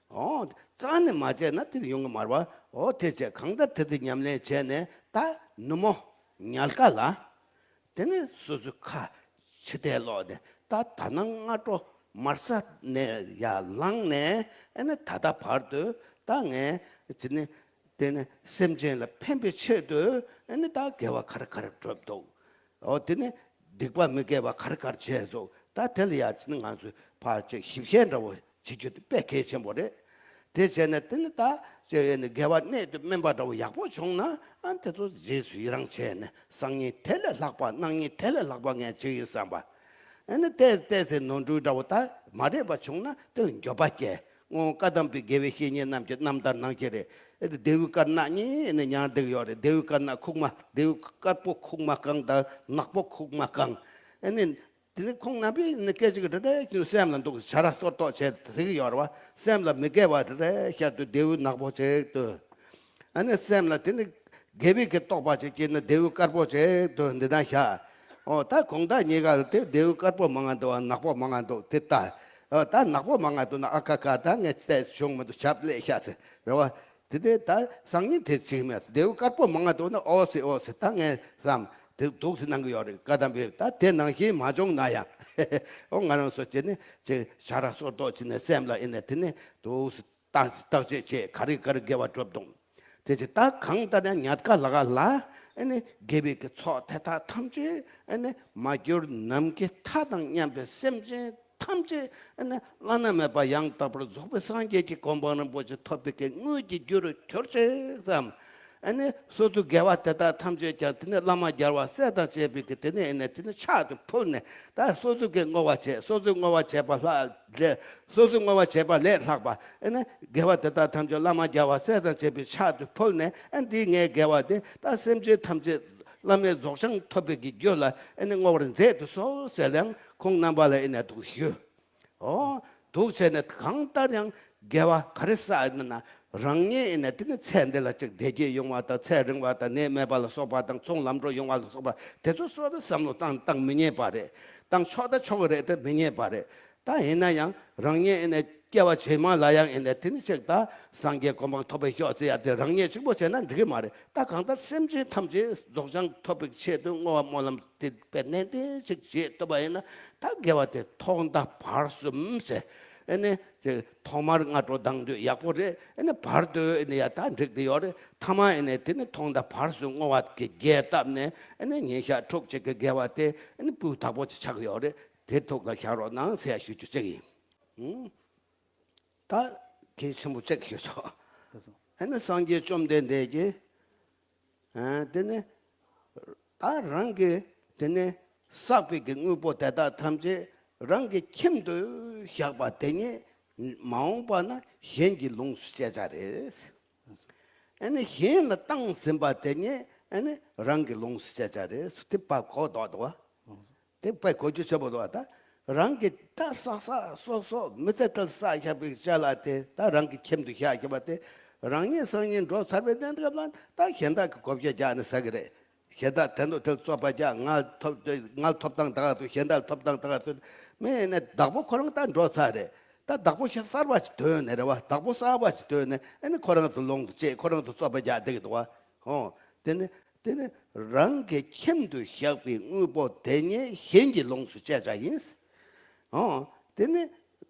ཨོ། རྩ་ནས་མ་བྱས་ན་དེ་ཡོང་གི་མ་རེད་བ། ཨོ་དེ་བྱས་གང་ལྟར་དེ་དེ་ཉམས་ལེན་བྱས་ནས་ད་ནུབ་མོ་ཉལ་ཁ་ལ། དེ་ནས་སོ་སོའི་ཁ་ཕྱི་བལྟས་ལོག་ནས་ད་ད་ནངས་སྔ་དྲོ་མལ་ས་ནས་ཡར་ལངས་ནས་ཨ་ནི་ད་ལྟ་བར་དུ་ད་ངས་དེ་ནི་དེ་ནི་སེམས་ཅན་ལ་ཕན་པའི་ཆེད་དུ་ཨ་ནི་ད་དགེ་བ་ག་རེ་ག་རེ་བསྒྲུབས་འདུག་ཨོ་དེ་ནི་སྡིག་པ་མི་དགེ་བ་ག་རེ་ག་རེ་བྱས་འདུག་ད་དེ་ལ་ཡ་ཅི་ནི་ང་ཚོས་ཕར་ཅིག་ཞིབ་བཤེར་འདྲ་བོ་བྱེད་རྒྱུ་དེ་དཔེ་གལ་ཆེན་པོ་རེད། དེ་བྱས་ནས་དེ་ནི་ད་ཅེས་ནི་དགེ་བ་གནད་དུ་སྨིན་པ་འདྲ་བོ་ཡག་པོ་བྱུང་ན་ཨ་དེ་ཚོ་རྗེས་སུ་ཡི་རང་བྱས་ནས་སང་ཉིན་དེ་ལས་ལྷག་པ་གནངས་ཉིན་དེ་ལས་ལྷག་པ་ངས་བྱེད་ཡིན་བསམ་པ། ཨ་ནི་ཏོག་ཙམ་ནོར་འཁྲུལ་འདྲ་བོ་ད་མ་རེད་པ་བྱུང་ན་དེ་ལ་འགྱོད་པ་སྐྱེ། སྔོན་བཀའ་གདམས་པའི་དགེ་བའི་བཤེས་གཉེན་རྣམས་ཀྱི་རྣམ་ཐར་ནང་བཞིན་རེད། ཨེ་ནི་ལྡེའུ་དཀར་ནག་གཉིས་ནི་ཉར་བསྡད་ཡོད་རེད། ལྡེའུ་དཀར་ནག་ཁུག་མ། ལྡེའུ་དཀར་པོ་ཁུག་མ་གང་དང་ནག་པོ་ཁུག་མ་གང་། ཨེ་ནི། དེ་ནི་ཁོང་རྣམ་པས་ནི་སྐད་ཅིག་རེ་རེ་བཞིན་སེམས་ལ་འདུག་ཆ་ར་སོར་རྟོག་བྱས་ཟེར་གྱི་ཡོད་རེད་བ། སེམས་ལ་མི་དགེ་བ་རེ་རེ་ཤར་དུས་ལྡེའུ་ནག་པོ་ཅིག་ཏུ། ཨ་ནི་སེམས་ལ་དེ་ནི་དགེ་བའི་གི་རྟོག་པ་ཅིག་སྐྱེས་ན་ལྡེའུ་དཀར་པོ་ཅིག་ཏུ་འདི་ན་བཞག་འོ་ད་གང་ལྟར་གཉིས་ཀ་དེ་ལྡེའུ་དཀར་པོ་མང་ང་འདུག་བ། ནག་པོ་མང་ང་འདུག་དེ་ལྟ། འོ་ད་ནག་པོ་མང་ང་འདུག་ན་ཨ་ཁ་ཁ་ད་ངས་བལྟས་བྱུང་མི་འདུག་ཞབས་ལས་ཤ་ཚེ་རེད་བ། དེ་དེ་ད་སང་ཉིན་དེ་ཅིག་མེད་ལྡེའུ་དཀར་པོ་མང་ང་འདུག་ན་ཨོ་སི་ཨོ་སི་ད་ངས་བསམ། དེ་འདུག་སེ་གནང་གི་ཡོད་རེད། བཀའ་གདམས་པས་ད་དེ་ནང་བཞིན་མ་བྱུང་ན་ཡང་། ཨོ་ང་རང་ཚོ་བྱས་ནས་ཅིག་ཆ་ར་སོར་རྟོག་བྱས་ནས་སེམས་ལ་ཨེ་ནས་དེ་ནས་འདུག་སེ་བརྟག་དཔྱད་བྱས་ག་རེ་ག་རེ་དགེ་བ་སྒྲུབ་དང་། དེ་ཅིག་ད་གང་ལྟར་ཡང་ཉལ་ཁ་ལ་ག་ལ་ཨེ་ནས་དགེ་བའི་གི་ཚོགས་དེ་དག་ཐམས་ཅད་ཨེ་ནས་མ་གྱུར་ནམ་མཁའི་མཐའ་དང་མཉམ་པའི་སེམས་ཅན་ཐམས་ཅད་ཨེ་ནས་བླ་ན་མེད་པ་ཡང་དག་པར་རྫོགས་པའི་སངས་རྒྱས་ཀྱི་གོ་འཕང་རིན་པོ་ཆེ་ཐོབ་པའི་གི་དངོས་ཀྱི་རྒྱུ་རུ་གྱུར་ཅིག་བསམ། ཨ་ནི་སོ་སོའི་དགེ་བ་དེ་དག་ཐམས་ཅད་ཀྱང་དེ་ནས་བླ་མ་རྒྱལ་བ་སྲས་དང་བཅས་པའི་གི་དེ་ནས་ཨ་ནི་དེ་ནས་ཕྱག་ཏུ་ཕུལ་ནས་ད་སོ་སོའི་གི་བསྔོ་བ་བྱས། སོ་སོའི་བསྔོ་བ་བྱས་པ་ལྷག་ལས། སོ་སོའི་བསྔོ་བ་བྱས་པ་ལས་ལྷག་པ་ཨ་ནི་དགེ་བ་དེ་དག་ཐམས་ཅད་བླ་མ་རྒྱལ་བ་སྲས་དང་བཅས་པའི་ཕྱག་ཏུ་ཕུལ་ནས་ཨ་འདིས་ངའི་དགེ་བ་དེ་ད་སེམས་ཅན་ཐམས་ཅད་བླ་མའི་རྫོགས་བྱང་ཐོབ་པའི་གི་རྒྱུ་ལ་ཨ་ནི་བསྔོ་བར་མཛད་དུ་གསོལ་ཟེར་ཡང་ཁོང་རྣམ་པ་ལ་ཨ་ནི་འདུག་ཞུ། ཨོ། འདུག་བྱས་ནས་གང་ལྟར་ཡང་དགེ་བ་ག་རེ་བསགས་ཡིན་ན་རང་ཉིད་ཡིན་ན་དེ་ནི་ཚེ་འདི་ལ་ཅིག་བདེ་སྐྱིད་ཡོང་བ་དང་ཚེ་རིང་བ་དང་ནད་མེད་པ་ལ་སོགས་པ་དང་ཚོང་ལམ་འགྲོ་ཡོང་བ་ལ་སོགས་པ་དེ་ཚོ་སོགས་ལ་བསམ་བློ་བཏང་བཏང་མི་ཉན་པ་རེད། བཏང་ཆོག་ད་ཆོག་གི་རེད་དེ་མི་ཉན་པ་རེད། ད་ཡིན་ན་ཡང་རང་ཉིད་ཡིན་ན་སྐྱེ་བ་རྗེས་མ་ལ་ཡང་ཡིན་ན་དེ་ནི་ཅིག་ད་སངས་རྒྱས་གོ་འཕང་ཐོབ་པའི་ཤོག་ཟེར་ཡ་དེ་རང་ཉིད་གཅིག་པོ་བྱས་ན་འགྲིག་གི་མ་རེད། ད་གང་ལྟར་སེམས་ཅན་ཐམས་ཅད་རྫོགས་བྱང་ཐོབ་པའི་ཆེད་དུ་བསྔོ་བ་སྨོན་ལམ་དེ་དཔེ་ནན་ཏན་ཞིག་བྱེད་ཐུབ་པ་ཡིན་ན་ད་དགེ་བ་དེ་ཐོག་མཐའ་བར་གསུམ་ཟེར། ཨེ་ནས་དེ་ཐོག་མར་སྔ་དྲོ་དང་དུས་ཡག་པོ་རེད། ཨེ་ནས་བར་དུ་ཨེ་ནས་ཡ་ད་འགྲིག་དེ་ཡོད་རེད། ཐ་མ་ཨེ་ནས་དེ་ནས་ཐོག་མཐའ་བར་གསུམ་བསྔོ་བ་གི་རྒྱས་བཏབ་ནས་ཨེ་ནས་ཉིན་ཞག་དྲུག་ཅིག་གི་དགེ་བ་དེ་ཨེ་ནས་སྤུས་དག་པོ་ཅིག་ཆགས་ཡོད་རེད། དེ་ཐུགས་ལ་བཞག་རོགས་གནང་ཟེར་ཡ་ཞུ་རྒྱུ་ཅིག་ཡིན། ད་གལ་ཆེན་པོ་ཅིག་ཞུ་ཆོག་ཨེ་ནས་སངས་རྒྱས་བཅོམ་ལྡན་འདས་ཀྱིས། ཨ། དེ་ནི་ད་རང་གིས་དེ་ནི་བསགས་པའི་གི་དངོས་པོ་དེ་དག་ཐམས་ཅད་རང་གི་ཁྱིམ་དུ་བཞག་པ་དེ་ཉིད་མ་འོངས་པ་ན་གཞན་གྱིས་ལོངས་སུ་སྤྱད་བྱ་རེད། ཨ་ནི་གཞན་ལ་བཏང་ཟིན་པ་དེ་ཉིད་ཨ་ནི་རང་གིས་ལོངས་སུ་སྤྱད་བྱ་རེད། དེ་བབ་གོ་ལྡོག་འདུག་བ། དེ་དཔེ་གོ་རྒྱུ་ཆེན་པོ་འདུག་བ། ད་རང་གི་ད་བསགས་བསགས་སོག་སོག་མི་ཚེ་གཏན་བསགས་བཞག་པའི་ཅ་ལག་དེ་ད་རང་གི་ཁྱིམ་དུ་བཞག་བཞག་པ་དེ་རང་ཉིད་སང་ཉིན་འགྲོ་ཚར་བའི་གནས་སྐབས་ལ་ད་གཞན་དག་གི་བགོ་བཤའ་རྒྱག་ནས་ཟ་གི་རེད། གཞན་དག་དེ་འདུག་དེ་བཙོག་པ་རྒྱག་ང་ཐོབ་ང་ཐོབ་ཐང་ད་ག་ཚོད་གཞན་དག་ཐོབ་ཐང་ད་ག་ཚོད་མི་ཡིན་ན་བདག་པོ་ཁོ་རང་ད་འགྲོ་ཚར་རེད། ད་བདག་པོ་ཞིག་གསར་པ་ཞིག་ཐོན་ནས་རེད་བ། བདག་པོ་གསར་པ་ཞིག་ཐོན་ནས་ཨ་ནི་ཁོ་རང་ཚོ་ལོངས་སུ་སྤྱད། ཁོ་རང་ཚོ་བཙོག་པ་རྒྱག་བསྡད་ཀྱི་འདུག་བ། ཨོ། དེ་ནི་དེ་ནི་རང་གི་ཁྱིམ་དུ་བཞག་པའི་དངོས་པོ་དེ་ཉིད་གཞན་གྱིས་ལོངས་སུ་སྤྱད་བྱ་ཡིན། ཨོ། དེ་ནི་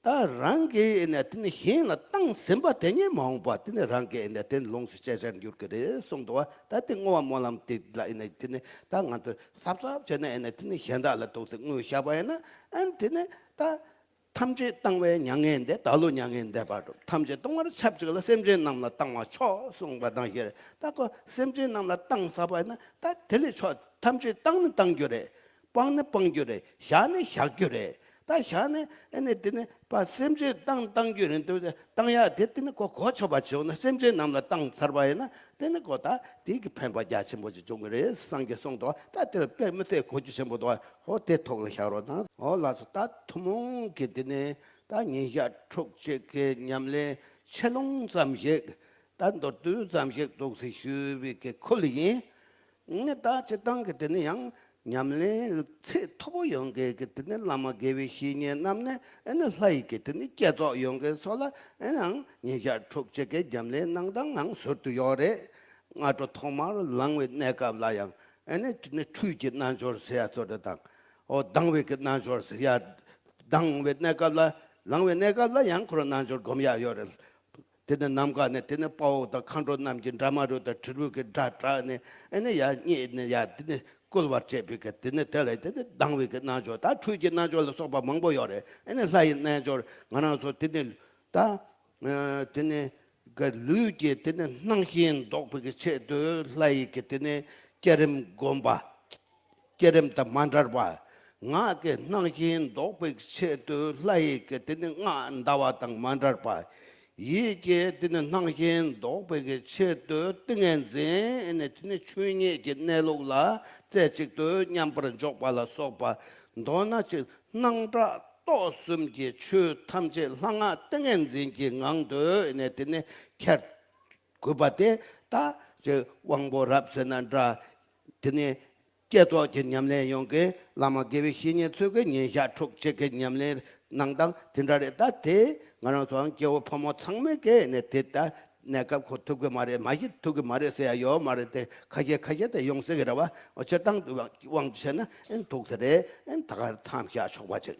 ད་རང་གིས་ཨེ་ནས་དེ་ནི་གཞན་ལ་བཏང་ཟིན་པ་དེ་ཉིད་མ་འོངས་པ་དེ་ནི་རང་གིས་ཨེ་ནས་དེ་ནི་ལོངས་སུ་སྤྱད་བྱར་འགྱུར་གྱི་རེད་གསུངས་འདུག་བ། ད་དེ་བསྔོ་བ་སྨོན་ལམ་དེ་ལ་ཨེ་ནས་དེ་ནི་ད་ང་ཚོས་གཟབ་གཟབ་བྱས་ནས་ཨེ་ནས་དེ་ནི་གཞན་དག་ལ་འདུག་སེ་དངོས་བཞག་པ་ཡིན་ན་ཨ་ནི་དེ་ནི་ད། ཐམས་ཅད་བཏང་བས་མྱ་ངན་འདས། བདག་བློ་མྱ་ངན་འདས་པ་སྒྲུབ། ཐམས་ཅད་གཏོང་བར་འཆབ་ཅིག་ལ། སེམས་ཅན་རྣམས་ལ་བཏང་བ་མཆོག་གསུངས་པ་དང་བཞིར། ད་ཁོ་སེམས་ཅན་རྣམས་ལ་བཏང་ཟ་བ་ཡིན་ན་ད་དེ་ལས་མཆོག་ཐམས་ཅད་བཏང་ནི་བཏང་རྒྱུ་རེད། སྤང་ནི་སྤང་རྒྱུ་རེད། བཞག་ནི་བཞག་རྒྱུ་རེད། ད་བཞག་ནི་ཨེ་ནི་དེ་ནི་པ་སེམས་ཅན་བཏང་བཏང་རྒྱུ་རེད་འདུག་བཏང་ཡག་དེ་དེ་ནི་ཁོ་གོ་ཆོད་པ་བྱུང་ན་སེམས་ཅན་རྣམས་ལ་བཏང་ཚར་བ་ཡིན་ན་དེ་ནི་ཁོ་ད་དེ་གི་ཕན་པ་རྒྱ་ཆེན་པོ་ཅིག་འབྱུང་གི་རེད་སངས་རྒྱས་གསུངས་འདུག་ད་དེ་ལ་དཔེ་མི་སྲིད་གོ་རྒྱུ་ཆེན་པོ་འདུག་ཨོ་དེ་ཐོག་ལ་བཞག་རོགས་གནང་། ཨོ་ལགས་སོ། ད་ཐུན་མོང་གི་དེ་ནས་ད་ཉིན་ཞག་དྲུག་ཅིག་གི་ཉམས་ལེན་ཆེ་ལོང་ཙམ་ཞིག་ད་མདོར་བསྡུས་ཙམ་ཞིག་འདུག་སེ་ཞུས་པའི་གི་ཁུལ་ཡིན། ད་སྤྱིར་བཏང་གི་དེ་ནི་ཡང་ཉམས་ལེན་ཚད་མཐོ་པོ་ཡོང་མཁན་གི་དེ་ནི་བླ་མ་དགེ་བའི་བཤེས་གཉེན་རྣམས་ནས་ཨེ་ནི་ལྷ་ཡི་གི་དེ་ནི་བསྐྱེད་རྫོགས་ཡོང་མཁན་ཚོ་ལ་ཨེ་ནའང་ཉིན་ཞག་དྲུག་ཅིག་གི་ཉམས་ལེན་གནང་སྟངས་ངང་ཟུར་དུ་ཡོད་རེད། སྔ་དྲོ་ཐོག་མར་ལངས་པའི་གནས་སྐབས་ལ་ཡང་ཨེ་ནི་དེ་ནི་ཁྲུས་ཀྱི་རྣལ་འབྱོར་ཟེར་ཡ་ཚོ་རེ་དང་། ཨོ་ལྡང་བའི་གི་རྣལ་འབྱོར་ཟེར་ཡ། ལྡང་བའི་གནས་སྐབས་ལ་ལངས་པའི་གནས་སྐབས་ལ་ཡང་ཁོ་རང་རྣལ་འབྱོར་སྒོམ་ཡ་ཡོད་རེད། དེ་ནི་ནམ་མཁའ་ནས་དེ་ནི་དཔའ་བོ་དང་མཁའ་འགྲོ་རྣམས་ཀྱི་འདྲ་མ་རུ་དང་དྲིལ་བུ་གི་སྒྲ་བསྒྲགས་ནས་ཨེ་ནི་ཡ་རྙེད་ནས་ཡ་དེ་ནི་བསྐུལ་བར་བྱེད་པའི་གི་དེ་ནི་དེ་ལ་དེ་ནི་ལྡང་བའི་གི་རྣལ་འབྱོར། ད་ཁྲུས་ཀྱི་རྣལ་འབྱོར་ལ་སོགས་པ་མང་པོ་ཡོད་རེད། ཨེ་ནི་ལྷ་ཡི་རྣལ་འབྱོར་ང་རང་ཚོ་དེ་ནི་ད། དེ་ནི་ག་ལུས་ཀྱི་དེ་ནི་སྣང་ཞེན་ལྡོག་པའི་གི་ཆེད་དུ་ལྷ་ཡི་གི་དེ་ནི་བསྐྱེད་རིམ་བསྒོམ་པ། བསྐྱེད་རིམ་དང་མ་བྲལ་བ། ངག་གི་སྣང་ཞེན་ལྡོག་པའི་གི་ཆེད་དུ་ལྷ་ཡི་གི་དེ་ནི་སྔགས་བཟླ་བ་དང་མ་བྲལ་བ། ཡིད་ཀྱི་དེ་ནི་སྣང་ཞེན་ལྡོག་པའི་གི་ཆེད་དུ་ཏིང་ངེ་འཛིན་ཨེ་ནི་དེ་ནི་ཆོས་ཉིད་ཀྱི་གནས་ལུགས་ལ་རྩེ་གཅིག་ཏུ་མཉམ་པར་འཇོག་པ་ལ་སོགས་པ། མདོར་ན་ཅིག་སྣང་གྲགས་རྟོག་གསུམ་གྱི་ཆོས་ཐམས་ཅད་ལྷང་ངེ་ཏིང་ངེ་འཛིན་གྱི་ངང་དུ་ཨེ་ནི་དེ་ནི་ཁྱེར་དགོས་པ་དེ་ད་ཅིག་དབང་པོ་རབ་ཟེར་ན་འདྲ། དེ་ནི་བསྐྱེད་རྫོགས་ཀྱི་ཉམས་ལེན་ཡོང་གི། བླ་མ་དགེ་བའི་བཤེས་གཉེན་ཚོས་ཀྱི་ཉིན་ཞག་དྲུག་གཅིག་གི་ཉམས་ལེན་གནང་སྟངས་དེ་འདྲ་རེད། ད་དེ་ང་རང་ཚོའང་སྐྱེ་བོ་ཕོ་མོ་ཚང་མས་ཀྱི་ནས་དེ་ལྟ་གནས་སྐབས་ཁོ་ཐུབ་ཀྱི་མ་རེད། མ་གཞི་ཐུབ་ཀྱི་མ་རེད་ཟེར་ཡ་ཡོད་མ་རེད། དེ་ཁ་ཤས་ཁ་ཤས་དེ་ཡོང་སྲིད་ཀྱི་རེད་བ། འོ་སྤྱིར་བཏང་དབང་དུ་བྱས་ན་ཨེ་ཐུག་ས་རེད། ཨེ་ད་གར་མཚམས་བཞག་ཆོག་པ་ཅིག